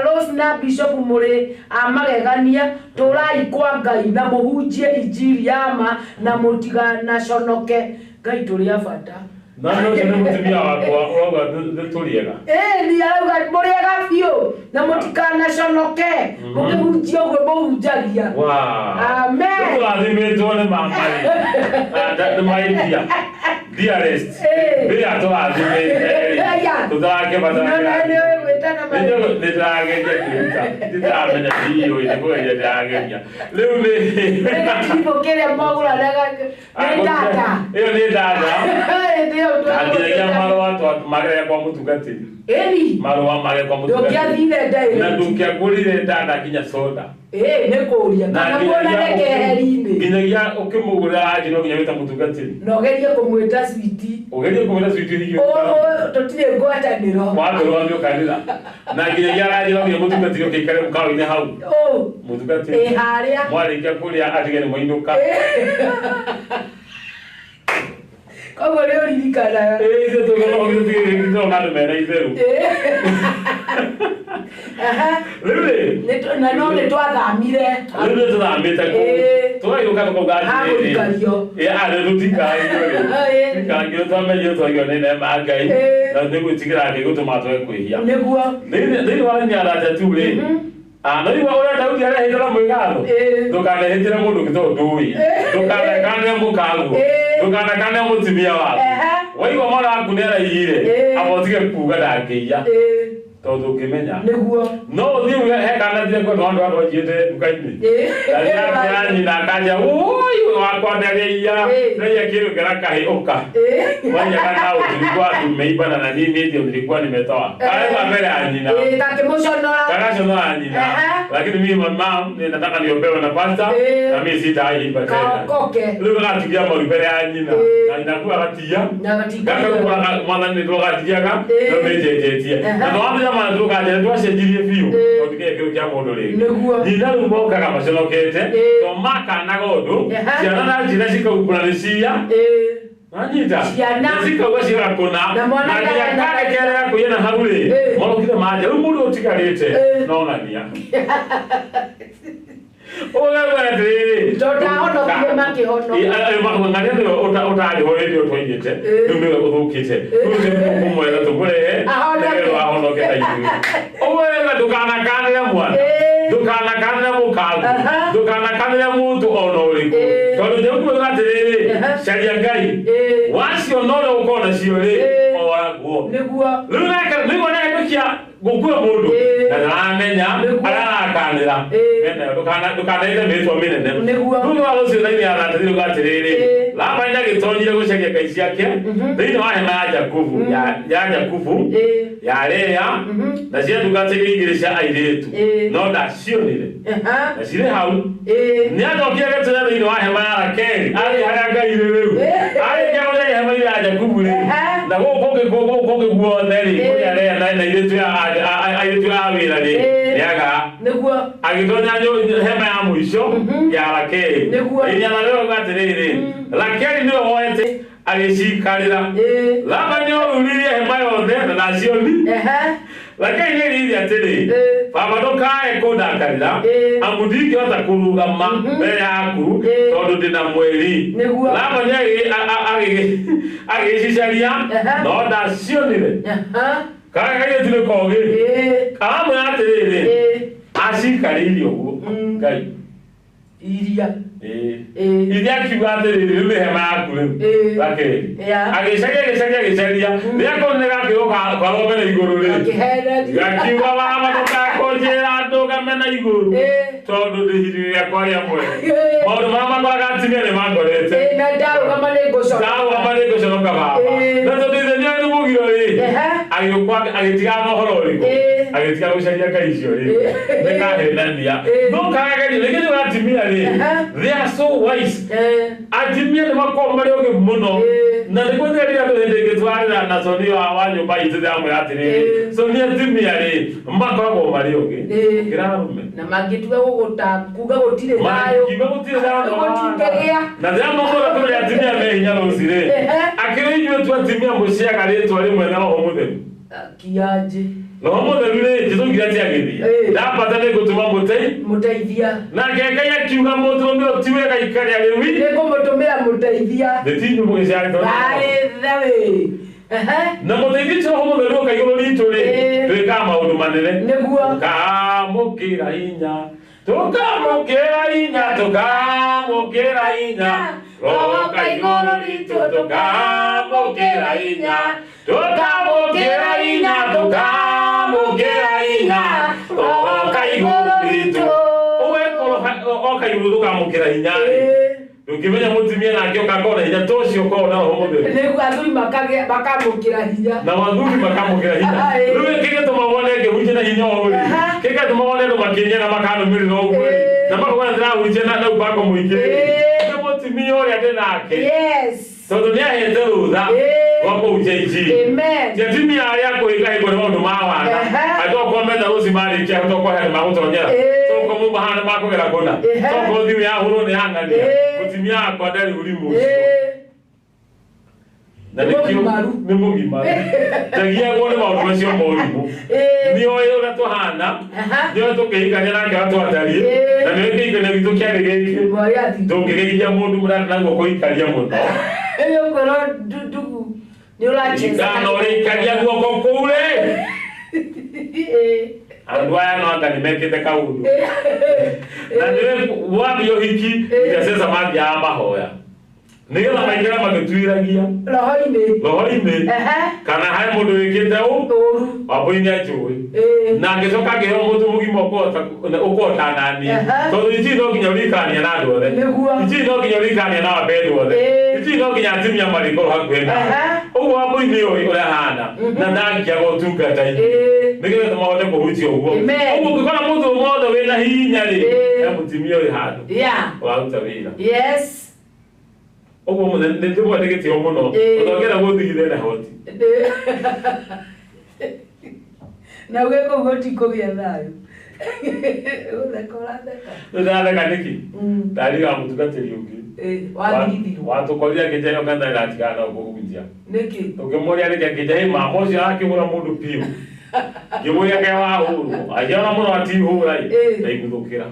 Rose na Bishop mũrĩ a magegania, tũrai kwa Ngai na mũhunjie injiri ya ma na mũtiganaconoke. Ngai tũrĩ a bata. Na no ũcio nĩ mũtumia wakwa ũrauga nĩ tũrĩega. Ĩni arauga mũrĩega biũ na mũtikanaconoke mũkĩhunjia ũguo mũhunjagia. Wow. Amen. Tũrathimĩtwo nĩ mama rĩ. Nĩ my dear. Dearest. Rĩrĩa tũrathimĩte rĩ. Aya. Tũtarakĩbatara No, no, nĩ ũĩ gwĩtana marĩtwa. Nĩ ndĩrageria kwĩruta. Ndĩramenya ndiũĩ, nĩ kũgeria ndĩrageria. Rĩu nĩ Gĩtibũ kĩrĩa mogũranaga nĩ tata. Ĩyo nĩ dada. Hĩndĩ ĩyo Nginyagia marũa magerera kwa mũtungatĩri. Ĩni. Marũa magere kwa mũtungatĩri. Ndũngĩathire direct. Na ndũngĩagũrire dada nginya soda. Ĩĩ nĩ kũũria Na kana nginyagia muonane keheri-inĩ. Nginyagia ũkĩmũgũrĩra anjĩ no nginya wĩta mũtungatĩri. Na ũgerie kũmwĩta switi. Ũgerie kũmwĩta switi hihi. Tũtirĩ ngwatanĩro. Wambĩrwo kanitha. Na nginyagia aranjĩ no nginya mũtungatĩri ũkĩikare mũkawa-inĩ hau. Mũtungatĩri. Ĩ harĩa. Mwarĩkia kũrĩa atige nĩ mwainũka. Koguo nĩ ũririkanaga. Ĩĩ ithuĩ tũgĩkorwo tũtigĩrĩra andũ mena itheru. Rĩu rĩ Na no nĩ twathamire. Rĩu nĩ tũthamĩte kũu. Tũgagĩũka tũkauga atĩrĩrĩ. Hagũikario. Ĩ arĩ tũtikaragio rĩ. Tũtikaragio twamenyire twagio nĩ neema ya Ngai. Na nĩ gwĩtigĩra Ngai gũtũma twage kwĩhia. Nĩguo. Thĩinĩ wa raini ya 32 rĩ. No igua ũrĩa Daudi arehĩta na mwĩgatho. Ndũkanehĩtĩre mũndũ ũngĩ tondũ ndũĩ. Ndũkanakanĩre mũkaguo. Ndũkanakanĩre mũtumia waku. Waigua mwana waku nĩ araiyire. Amba ũtige kuuga ndangĩiya. Tondũ ũngĩmenya. Nĩguo. No ũthiĩ uge he kana thire kwenda andũ andũ anjiyĩte nduka-inĩ. Na nĩ nyina akanja ũi wakwa ndarĩiya. Ndaiya kĩndũ kĩra kahĩ ũka. Waiyaga na nilikuwa tumeiba na nini ndio nilikuwa nimetoa. Kale mbele ya nyina. Kakĩmũconora. Kakachonora nyina. Lakini mimi mama nataka niombewe na pasta na mimi sitaiba tena. Kaokoke. Rĩu gagatigia maru mbere ya nyina. Na nyina agatia. Na gatigia. Gakakura mwathani nĩ twagatigiaga no nĩnjenjetie. Na twambia mana tũkanjera twacenjirie biũ. Tondũ kĩu kĩa mũndũ rĩngĩ. Nĩguo. Nyina rĩu mokaga maconokete. To makanaga ũndũ. Ciana na njĩra cikaumbũra nĩ cia. Nanyita. Ciana. Cikauga cigakũna. Na mwana Na nginya ndarenda. karekerera kũiya na hau rĩ. Morokire manja. Rĩu mũndũ ũtigarĩte no ng'ania. Ũgauga atĩrĩrĩ. Tondũ ndahonokire makĩhonoka. Ng'ania nĩwe ũtarĩ ho hĩndĩ ĩyo twaiyĩte. Rĩu nĩwe ũthũkĩte. Rĩu nĩ tũkũmwetha tũmũrehe. Ahonoke. Nĩgetha ahonoke ta ithuĩ. Ũguo wega ndũkanakanĩre mwana. Ndũkanakanĩre mũkagu. Ndũkanakanĩre mũndũ ona ũrĩkũ. Tondũ nĩũkuga atĩrĩrĩ, caria Ngai. Waciona ũrĩa ũkorwo nacio rĩ, oragwo. Nĩguo. Rĩu nake nĩguo nahĩtũkia gũkua mũndũ. Na ndaramenya arĩa arakanĩra. Ndũkanaite mĩhĩtwa mĩnene. Nĩguo. Rĩu wa rũciũ thĩinĩ ya 33 uga atĩrĩrĩ, Labani agĩtonyire gũcaria ngai ciake thĩinĩ wa hema ya Jakubu ya Jakubu ya Lea na cia ndungata iria igĩrĩ cia airĩtu no ndacionire na cirĩ hau. Nĩacokire agĩtoonya thĩinĩ wa hema ya Rakeli arĩ harĩa Ngai rĩ rĩu arĩkia gũcaria hema ya Jakubu rĩ na gũkũ kũngĩ guothe rĩ kũrĩa Lea na airĩtu a wĩra rĩ nĩaga. Nĩguo. Agĩtonya hema ya mũico ya Rakeli. Nĩguo. Inyana rĩo atĩrĩrĩ, Rakeli nĩwe woete agĩcikarĩra. Labani oruririe hema yothe na ndacioni. Rakeli nĩerire atĩrĩ, baba ndũkae kũndakarĩra amu ndingĩhota kũrũgama mbere yaku tondũ ndĩna mweri. Nĩguo. Labani agĩcicaria no ndacionire. Kana kairĩtu nĩ kogĩ. Aramwĩra atĩrĩrĩ, acikarĩire ũguo Ngai. Iria. Ithe akiuga atĩrĩrĩ, rĩu nĩ hema yaku rĩu Rakeli. Agĩcaria agĩcaria agĩcaria rĩrĩa konire gakĩrwo karũgame na igũrũ rĩ gakiuga baba ndũgakũnjĩra ndũgame na igũrũ tondũ ndĩ ihinda rĩakwa rĩa mweri. Maũndũ marĩa makoraga atumia nĩ mangorete. Na ndarũgama nĩ ngũconoka. Ndarũgama nĩ ngũconoka baba. Na tondũ ithe nĩoĩ nĩ mũgiro rĩ agĩũka agĩtigana na ũhoro ũrĩkũ agĩtiga gũcaria ngai icio rĩ nĩkahenania. No karageria rĩngĩ nĩ atumia rĩ they are so wise. Atumia nĩ makoragwo marĩ ogĩ mũno na nĩguo ndĩrerire andũ hĩndĩ ĩngĩ twarĩra na Soni wa nyũmba itũ ndĩramwĩra atĩrĩrĩ Soni atumia rĩ makoragwo marĩ ogĩ gũkĩra arũme. Na mangĩtua gũgũta kuga gũtirĩ thayũ. Mangiuga gũtirĩ thayũ Gũtingĩgĩa. Na ndĩramũkora kũrĩ atumia me hinya rũci rĩ akĩrĩ inyuĩ tu atumia mũciaga rĩtwa rĩmwe na Roho Mũtheru. Kianjĩ. Roho Mũtheru rĩ Jesũ nginya ti agĩthiĩ ndambata nĩ ngũtũma mũteithia. Nake Ngai akiuga mũndũrũme ũyũ ti wega aikare arĩ wiki. Nĩ ngũmũtũmĩra mũteithia. Nĩ ti inyuĩ mũgĩciarĩtwo. Arĩ the wĩ. Na mũteithia ũcio Roho Mũtheru oka igũrũ ritũ rĩ twĩkaga maũndũ manene. Nĩguo. Tũkamũkĩra hinya. Tũkamũkĩra hinya. Tũkamũkĩra hinya. Roho oka igũrũ ritũ tũkamũkĩra hinya. Tũkamũkĩra hinya. Tũkamũkĩra hinya. Roho oka igũrũ ritũ. Ũgekorwo oka igũrũ tũkamũkĩra hinya rĩ ndũngĩmenya mũtumia nake ũkakorwo na hinya ta ũcio ũkorwo na Roho Mũtheru. Nĩguo athuri makamũkĩra hinya. Na athuri makamũkĩra hinya. Rĩu kĩgĩtũma wone ngĩhunjia na hinya ũũ rĩ kĩgatũma wone andũ makĩnyia na makanũmĩrĩra ũguo rĩ na makauga ndĩrahunjia na upako mũingĩ rĩ nĩ mũtumia ũrĩa ndĩ nake. Tondũ nĩahete rũtha rwa kũhunjia injiri. Ti atumia arĩa akũhĩngahĩngwo nĩ maũndũ ma wana atĩ okorwo metha rũciũ marĩkia tokorwo he andũ magũtonyera tokorwo mauma haha nĩ makũgera kũna tokorwo thimũ yahũrwo nĩ yang'ania mũtumia wakwa ndarĩ ũrimũ ũcio. Na nĩkĩo nĩ mũgimaru ndagiagwo nĩ maũndũ macio morimũ. Nĩ oĩ ũrĩa tũhana, nĩ oĩ tũkĩhikania nake ũrĩa twatariĩ, na nĩ oĩ kĩhikanio gitũ kĩarĩ gĩkĩ ndũngĩgeithia mũndũ mũrata na guoko ikaria mũno. Ũkorwo ndugu nĩ ũracheza. Kana ũrĩikaria guoko kũu rĩ, andũ aya no anga nĩ mekĩte kaũndũ. Na nĩ wathiĩ ũhiki, intercessor mathiaga mahoya nĩgetha maikare magĩtuiragia roho-inĩ roho-inĩ kana harĩ mũndũ wĩkĩte ũru. Wambũi nĩ anjũĩ na ngĩcoka ngĩheo mũndũ mũgima ũkũhota nani, tondũ ici no nginya ũrikania na andũ othe, ici no nginya ũrikania na wapendwa othe, ici no nginya atumia marĩkorwo hakuhĩ nawe. Ũguo Wambũi nĩ ũĩ ũrĩa ahana na ndangĩaga ũtungata-inĩ nĩgetha mahote kũhunjia ũguo. Ũguo ũngĩkora mũndũ wothe wĩna hinya rĩ, he mũtumia ũrĩ handũ ũraruta wĩra. Ũguo mũthenya nĩ ndĩmwende gĩtĩo mũno, tondũ angĩenda gũthigithia na hoti. Na wĩ kũu gũtikũgĩa thayũ. Ũtheka ũratheka. Rĩu ndĩratheka nĩkĩ? Ndariga mũtungatĩri ũngĩ Wathigithirwo. Watũkorire akĩnja ĩyo kanitha ĩratigana na kũhunjia. Nĩkĩ? Tũkĩmũria nĩkĩ, akĩnja ĩ mama ũcio arakĩhũra mũndũ biũ. Ngĩmũria kaĩ wahũrwo, akĩona mũno atihũra ĩ, ndaiguthũkĩra.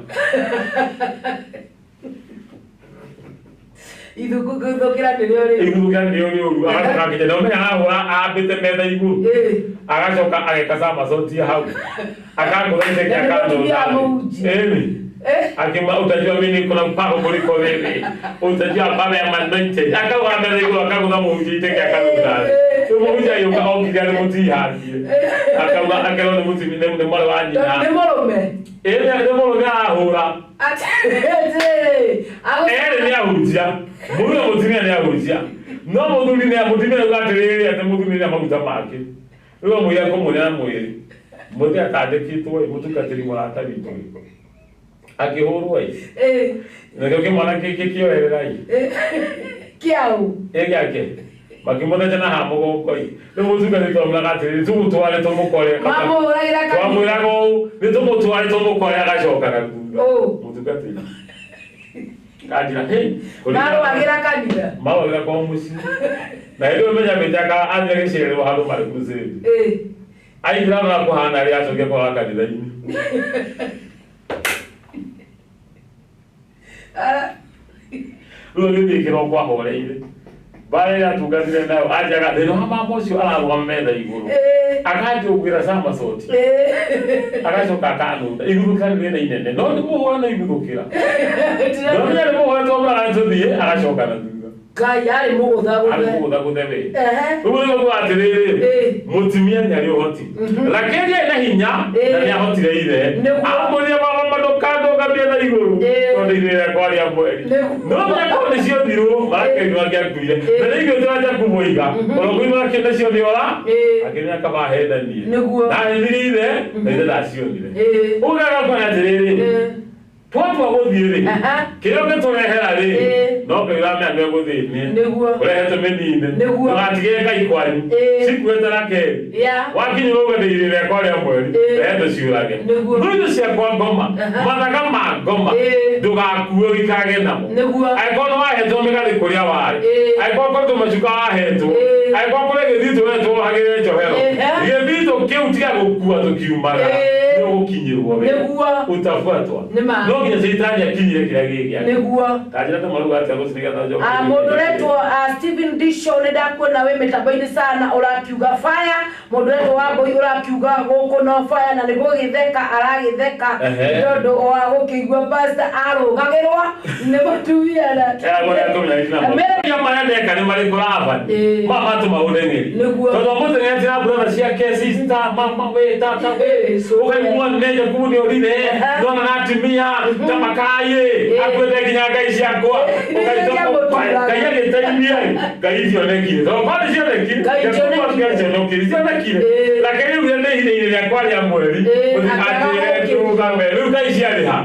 Iguthũkĩra nĩrĩo rĩũru. Iguthũkĩra nĩrĩo rĩũru. Agacoka akĩnja na ũmenya arahũra ambĩte metha igũrũ. Agacoka ageka somersault hau. Akangũtha iteke akanũtha. Ĩni. Akima utajua mimi niko na upako kuliko wewe. Utajua baba ya anointed. Akauga metha igũrũ akagũtha mũhunjia iteke akanũtha. Rĩu mũhunjia agĩũka okire arĩ mũtihangie. Akauga akerwo nĩ mũtumia nĩ mwarĩ wa nyina. Nĩ mũrũme. Ĩĩ nĩ mũrũme arahũra. Atĩrĩrĩ. Erĩ nĩ ahunjia. Mũthuri na mũtumia nĩ ahunjia. No mũthuri nĩ mũtumia nĩ atĩrĩrĩ atĩ mũthuri nĩ maguta make. Rĩu amwĩra kũmũrĩa na mwĩrĩ. Mũthĩ atandĩkĩtwo ĩ mũtungatĩri mũrata witũ ĩ. Akĩhũrwo ĩ. Nakĩo kĩmwana kĩoerera ĩ. Kĩaũ? Ĩ gĩake. Makĩmũtheca na haha mũgongo ĩ. Rĩu mũtungatĩri twamwĩraga atĩrĩrĩ tũmũtware tũmũkore. Mamũhũragĩra kanitha. Twamwĩraga ũũ nĩ tũmũtware tũmũkore agacoka na thutha. Mũtungatĩri. Kanjĩra hĩ. Marũagĩra kanitha. Marũagĩra kwao mũciĩ. Na hĩndĩ ĩyo menya mĩtaka athire gĩcererwo handũ marĩ crusade. Aingĩra na kũhana rĩ acoke kwaga kanitha-inĩ. Rĩu agĩthiĩ kĩroko ahoreire. Mbara ĩrĩa atungatire nayo anjaga thĩna wa mama ũcio ararũgama metha igũrũ. Akanjũngĩra somersault. Agacoka akanũnda. Iguthũkĩra nĩ rĩna inene. No nĩ mũhũra no iguthũkĩra. No nĩ arĩ mũhũra twamũraga nĩ tũthiĩ agacoka na thutha. Ngai arĩ mũgũthagũthe. Arĩ mũgũthagũthe we. Rĩu nĩguo kuga atĩrĩrĩ, mũtumia nĩ arĩ ũhoti. Rakeli arĩ na hinya na nĩ ahotire ithe. Amũrire mama ndũkandũgamie na igũrũ tondũ ithe rĩakwa rĩa mweri. No mũnya korwo nĩ ciothirwo, Rakeli nĩ angĩakuire. Na nĩ ithuĩ tũranja kũmũiga. Ona kũigua akĩona ciothiora, akĩmenya kaba ahendanie. Na ahithire ithe, na ithe ndacionire. Ũguo agakuona atĩrĩrĩ, twatua gũthiĩ rĩ, kĩrĩa ũngĩtũrehera rĩ, no Ngai ũramenya nĩwe gũthĩnie. Ũrehe tũmĩnine. Ndũgatigĩre Ngai kwanyu. Cikuĩte Rakeli. Wakinyĩrwo ũguo ndĩ irĩ rĩakwa rĩa mweri, rehe tũciũrage. No indo ciakwa ngoma, mathaga ma ngoma, ndũgakue ũikarage namo. Angĩkorwo nĩ wahetwo mĩgathĩ kũrĩa warĩ, angĩkorwo kũrĩ tũmacuka wahetwo, angĩkorwo kũrĩ gĩthitũ wetwo wohagĩrĩre njohero, gĩthitũ kĩu tiga gũkua tũkiumaga, nĩ ũgũkinyĩrwo we. Utafuatwa. No nginya caitani akinyire kĩrĩa gĩ gĩake. Ta njĩra andũ marauga atĩa rũciũ nĩgetha njoke Mũndũ ũretwo Stephen Disho nĩ ndakuona wĩ mĩtambo-inĩ sana ũrakiuga fire. Mũndũ ũretwo Wambũi ũrakiuga gũkũ no fire na nĩ gũgĩtheka aragĩtheka nĩ ũndũ wa gũkĩigua pastor arũgagĩrwo nĩ mũtumia na Eragwo nĩ atumia aingĩ na Mere- Mawĩra marĩa ndeka nĩ marĩkũ Labani? Ma matũma ũreng'eri. Tondũ amũteng'eretie na brother ciake, sister, mama we, tata we. Ũkaigua nĩ Jakubu nĩ orire, nona na atumia, ta makai, akuĩte nginya ngai ciakwa. Ũkaigua Ngai agĩteithia ĩ, Ngai itionekire. Tondũ korwo nĩ cionekire, Ngai Jakubu itionekire. angĩacionokire, itionekire. Lakini rĩu nĩ ihinda-inĩ rĩakwa rĩa mweri, mũtikanjĩre ndũgame. Rĩu ngai ciarĩ ha?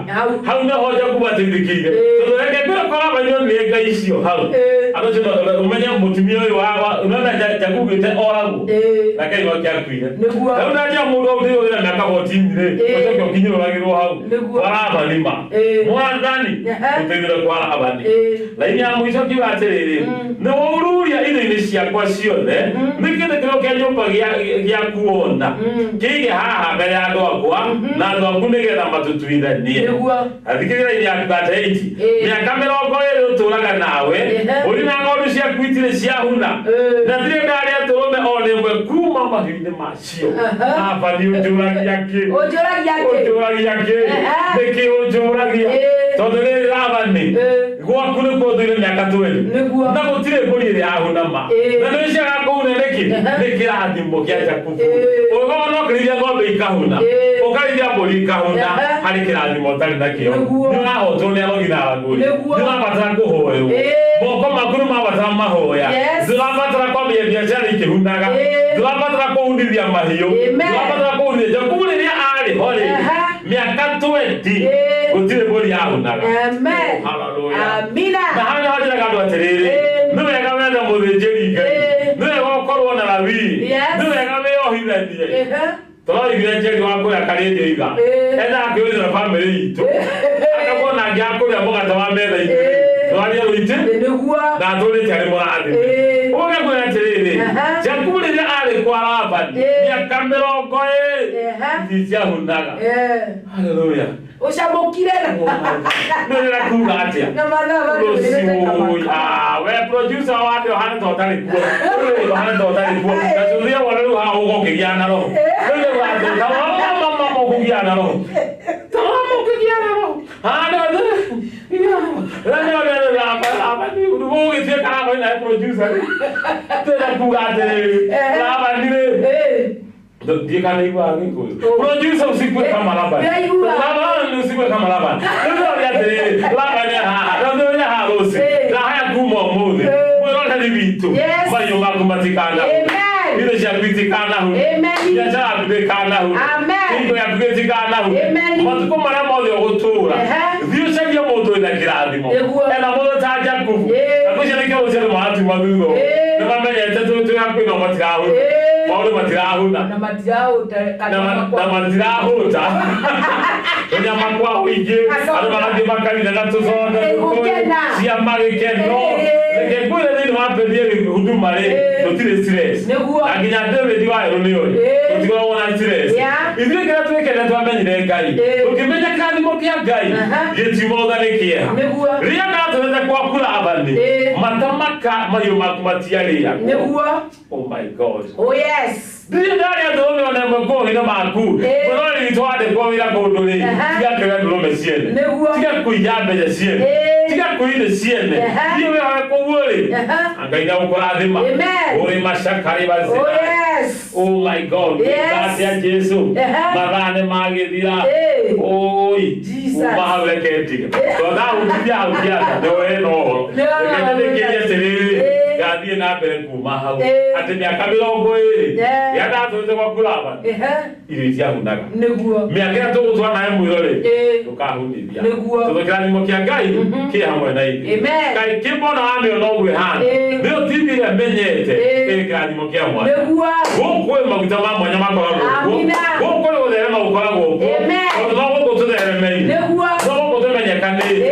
Hau nĩho Jakubu ateithĩkĩire. Tondũ reke ngwĩre korwo Labani onire ngai icio hau, andũ Andũ umenye mũtumia ũyũ wa unaona Jakubũ oragwo na Ngai wake akuire. Rĩu ndajia mũndũ ũrĩa wĩra mĩaka 14 rĩ, ũcoke ũkinyũragĩrwo hau kwa Labani ma mwathani ũteithĩre kwa Labani. Laini ya mũico kiuga atĩrĩrĩ, nĩ waururia indo-inĩ ciakwa ciothe, nĩ kĩndũ kĩrĩa kĩa nyũmba gĩa kuona kĩige haha mbere ya andũ akwa na andũ aku nĩgetha matutuithanie. Athikĩrĩria raini ya 38, mĩaka 20 ũtũraga nawe ũrĩ na ng'ondu ciaku itirĩ ciahuna na ndirĩ ndarĩa ndũrũme o rĩmwe kuma mahiũ-inĩ macio. Labani ũnjũragia kĩ? Ũnjũragia kĩ? Nĩkĩ ũnjũragia? Tondũ rĩrĩ Labani gwaku nĩkuo ũtũire mĩaka 20 na gũtirĩ mbũri ĩrĩa yahuna ma na nĩũciaga kũhuna nĩkĩ? Nĩ kĩrathimo kĩa Jakubu. Ũgona ũkĩrĩithia ng'ombe ikahuna, ũkarĩithia mbũri ikahuna, harĩ kĩrathimo ũtarĩ nakĩo. Nĩ ũrahotwo nĩ arogi na aragũri, nĩ ũrabatara kũhoywo, moko maku nĩ mabatara mahoya, ndũrabatara kwambia biacara ikĩhunaga, ndũrabatara kũhunithia mahiũ, ndũrabatara kũhunithia. Jakubu rĩrĩa arĩ ho rĩ, mĩaka 20 gũtirĩ mbũri yahunaga. Hallelujah. Na hau nĩho njĩraga andũ atĩrĩrĩ, nĩ wega wethe mũthĩnjĩri Ngai, nĩ wega ũkorwo na Lawii, nĩ wega wĩohithanie. Tũroigire Njeri wa kũrĩa Karĩndio itha endaga kwĩyũrithia na bamĩrĩ itũ, akakuona angĩakũrĩa mũgate wa metha itũ twaria rũitĩ na atũrĩte arĩ mũrathime. Ũguo ngĩkwĩra atĩrĩrĩ, Jakubu rĩrĩa arĩ kwa Labani mĩaka 20 ici ciahunaga. Hallelujah. Ũcamũkire na nĩ kuga atĩa? We producer wa andũ ũhana ta ũtarĩ kuo, ũhana ta ũtarĩ kuo, na cuthia wona rĩu haha ũgũkĩgĩa na roho. Rĩu nĩ ũratũta mama ũkũgĩa na roho. Mama ũkĩgĩa na roho. Ũgĩtuĩka Labani nawe producer. Tena kuga atĩrĩrĩ, Labani rĩ ndiĩ kana iguaga Gĩkũyũ. Producer usikue kama Labani. Labani usikue kama Labani. Rĩu ũrĩa atĩrĩrĩ, Labani haha, tondũ ũrĩa haha rũciũ, na haya kuma ũmũthĩ, mwĩroreri witũ, mahiũ maku matikanahune, indo ciaku itikanahune, biacara yaku ndĩkanahune, hingo yaku ĩtikanahune, matukũ marĩa mothe ũgũtũũra, thiĩ ũcarie mũndũ wĩna kĩrathimo, ena mũndũ ta Jakubu, na ngwĩciria nĩkĩo rũciũ andũ maratuma thutha ũũ, nĩ mamenyete twĩ hakuhĩ nao matirahuna, maũndũ matirahuna, na matirahũta, tũnyama kwa ũingĩ, andũ magathiĩ makanitha na tũconda ciama gĩkeno. Reke ngwĩre thĩinĩ wa Penieli huduma rĩ, tũtirĩ stress, na nginya David wa Erũ nĩoĩ tũtikoragwo na stress. Ithuĩ kĩrĩa twĩkĩte twamenyire Ngai, tũkĩmenya kĩrathimo kĩa Ngai gĩtiuma ũtha nĩ kĩeha. Rĩrĩa ndatũrĩte gwaku Labani, matamaka mahiũ maku matiarĩagwo. Oh my God. Oh yes. Ndirĩ ndarĩa ndũrũme ona ĩmwe kũu-inĩ maku. Mwĩroreri witũ wandĩkwo wĩra kũndũ rĩ, tiga kũiya ndũrũme ciene, tiga kũiya mbeca ciene, tiga kũiya ciene, thiĩ wĩhoe kũu rĩ, Ngai nĩegũkũrathima. Ũrĩ macakarĩ bazina. Oh my God. Atĩa Jesu, mathaa nĩ magĩthira. Oi, kuma hau reke ndige, tondũ ndahutithia hau kĩanda nĩ wena ũhoro. Reke ndĩkĩrie atĩrĩrĩ, ngathiĩ na mbere kuma hau atĩ mĩaka 20 rĩrĩa ndatũrĩte gwaku Labani, irio itiahunaga. Mĩaka ĩrĩa tũgũtũra nawe mwĩrore ndũkahunithia, tondũ kĩrathimo kĩa Ngai kĩ hamwe na ithuĩ. Ngai kĩmbona wamĩona ũguo ĩhana, nĩyo TV ĩrĩa menyete ĩrĩ kĩrathimo kĩa mwanya. Gũkũ kwĩ maguta ma mwanya makoragwo kuo, gũkũ kwĩ gũtherema gũkoragwo kuo, tondũ no gũkũ tũtheremeire, no gũkũ tũmenyekanĩte,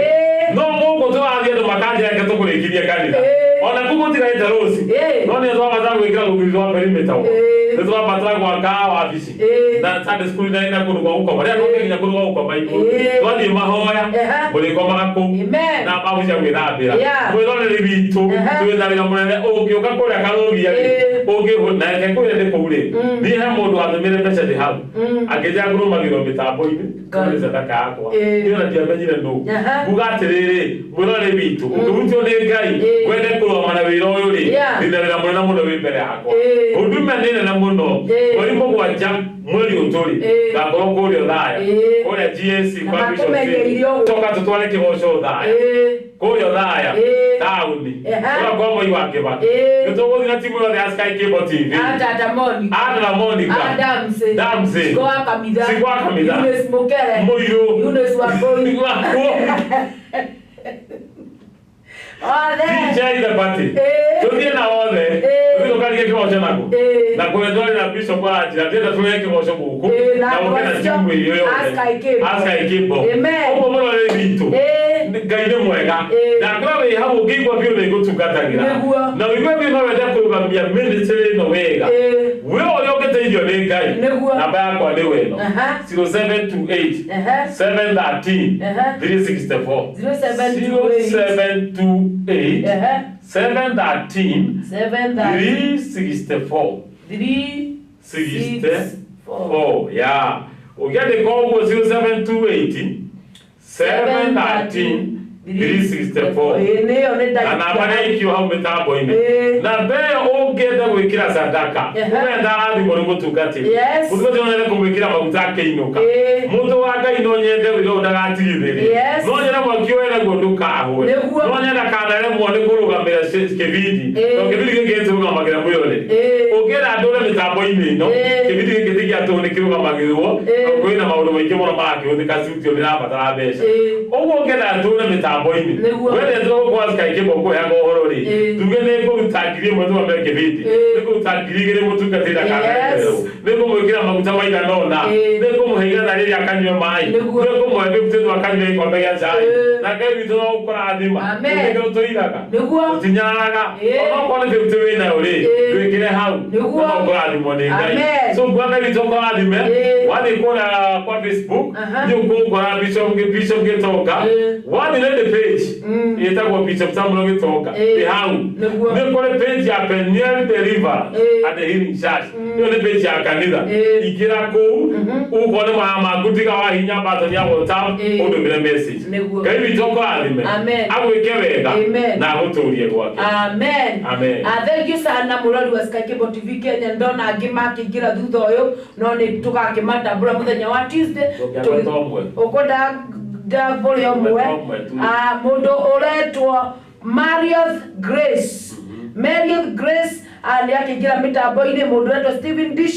no gũkũ tũrathiĩ andũ makanjĩra reke tũkũrĩkithie kanitha. Ona kuu gũtigarĩte rũciũ, no nĩ tũrabatara gwĩkĩra rũgiri rwa perimeter ũguo, nĩ tũrabatara gwaka wabici na Sunday school na kũndũ gwa gũkoma, rĩrĩa tũngĩ nginya kũndũ gwa gũkoma igũrũ, twathiĩ mahoya mũrĩkomaga kũu na babu cia gwĩthambĩra. Mwĩroreri witũ twĩna wĩra mũnene, ũngĩũka kũrĩa Karũgia rĩ, ũngĩhũ na reke ngwĩre ndĩ kũu rĩ, niĩ he mũndũ watũmĩre mbeca ndĩ hau, akĩnjĩra ngũrũmagĩrwo mĩtambo-inĩ kũrĩ sadaka yakwa, niĩ ona ndiamenyire nũ. Nguga atĩrĩrĩ, mwĩroreri witũ ũngĩhutio nĩ Ngai wende kũrũgama na wĩra ũyũ rĩ, ndĩna wĩra mũnene mũno wĩ mbere yakwa. Huduma nĩ nene mũno, mweri 7 mweri ũtũrĩ ngakorwo kũrĩa Othaya, kũrĩa GAC kwa Bishop toka tũtware kĩgoco Othaya, kũrĩa Othaya taũni, kũrĩa kwa Moi wa Kĩbakĩ. Nĩ tũgũthiĩ na timu yothe ya Sky Cable TV. Ada Monica, Damsey, Sikwa Kamitha, Mũirũ, Eunice Wangũi. Othe. DJ the party. Tuthiĩ na othe. Tuthiĩ tũkarie kĩgoco naku. Na kũrĩa twarĩ na Bishop aranjĩra ndĩrenda tũrehe kĩgoco gũkũ. Na Na ũke na andũ timu ĩyo yothe. a Sky Cable. A Sky Cable. Amen. Ũguo mũroreri witũ. Ngai nĩ mwega. Na korwo wĩ hau ũngĩigua biũ nĩ ngũtungatagĩra. Nĩguo. Na ũigue biũ no wende kũrũgamia ministry ĩno wega. We ũrĩa ũngĩteithio nĩ Ngai. Nĩguo. Namba yakwa nĩ weno. Aha. 0728 Aha. 713 Aha. 364. 0728 0728 Aha. 713 7 364. 3 64. Yeah. Ũngĩandĩka ũguo 0728 713 364. Nĩyo nĩ Na namba nĩ aikio hau mĩtambo-inĩ. Namba ĩyo ũngĩenda gwĩkĩra sadaka, ũrenda arathimwo nĩ mũtungatĩri. Yes. Mũtungatĩri no nyende kũmwĩkĩra maguta akĩinũka. Mũndũ wa Ngai no nyende wĩra ũyũ ndagatigithĩrie. Yes. No nyende mwaki ũyũ naguo ndũkahwe. Nĩguo. No nyende kanaremwo nĩ kũrũgamĩra kĩbindi. Tondũ kĩbindi gĩkĩ gĩtirũgamagĩra mwĩroreri. Ũngĩenda ndũre mĩtambo-inĩ ĩno, kĩbindi gĩkĩ ti gĩa tũhũ nĩ kĩrũgamagĩrĩrwo, tondũ kwĩna maũndũ maingĩ mũno marakĩhũthĩka studio nĩrabatara mbeca. Ũguo ũngĩenda ndũre mĩtambo-inĩ, wendete gũkorwo Sky Cable kũheaga ũhoro rĩ, tuge nĩ ngũruta 1000 tũgamĩre kĩbindi, nĩ ngũruta 2000 mũtungatĩri ndakaremererwo, nĩ ngũmwĩkĩra maguta maigana ũna, nĩ ngũmũhe igana rĩrĩa akanyue maĩ, nĩ ngũmũhe fifty akanyue gĩkombe gĩa cai, na Ngai witũ no gũkũrathima. Amen. Nĩkĩo tũiraga. Nĩguo. Tũtinyararaga. Onokorwo nĩ fifty wĩnayo rĩ, ndwĩkĩre hau. Nĩguo. Na no ũkũrathimwo nĩ Ngai. Amen. So nguo Ngai witũ ũkũrathime, wathiĩ kũrĩa kwa Facebook, nĩ ũkũgũkora Bishop Gĩtonga. Wathiĩ na the page ĩtagwo Bishop Samuel Gĩtonga. Ĩ hau. Nĩ kũrĩ page ya Peniel Deliverance and the Healing Church. Ĩyo nĩ page ya kanitha. Ingĩra kũu, ũkorwo nĩ maya maku tiga wahihinya button ya WhatsApp, ũndũmĩre message. Nĩguo. Ngai witũ ũkũrathime. Amen. Agwĩke wega Amen. na agũtũrie gwake. Amen. Amen. Thank you sana mũrori wa Sky Cable TV Kenya ndona angĩ makĩingĩra thutha ũyũ no nĩ tũgakĩmatambũra mũthenya wa Tuesday. Ndũngĩagweta ũmwe. Ũkwenda ndambũre ũmwe. Ũmwe tu. Mũndũ ũretwo Marioth Grace. Marioth Grace nĩ akĩingĩra mĩtambo-inĩ mũndũ ũretwo Stephen Dish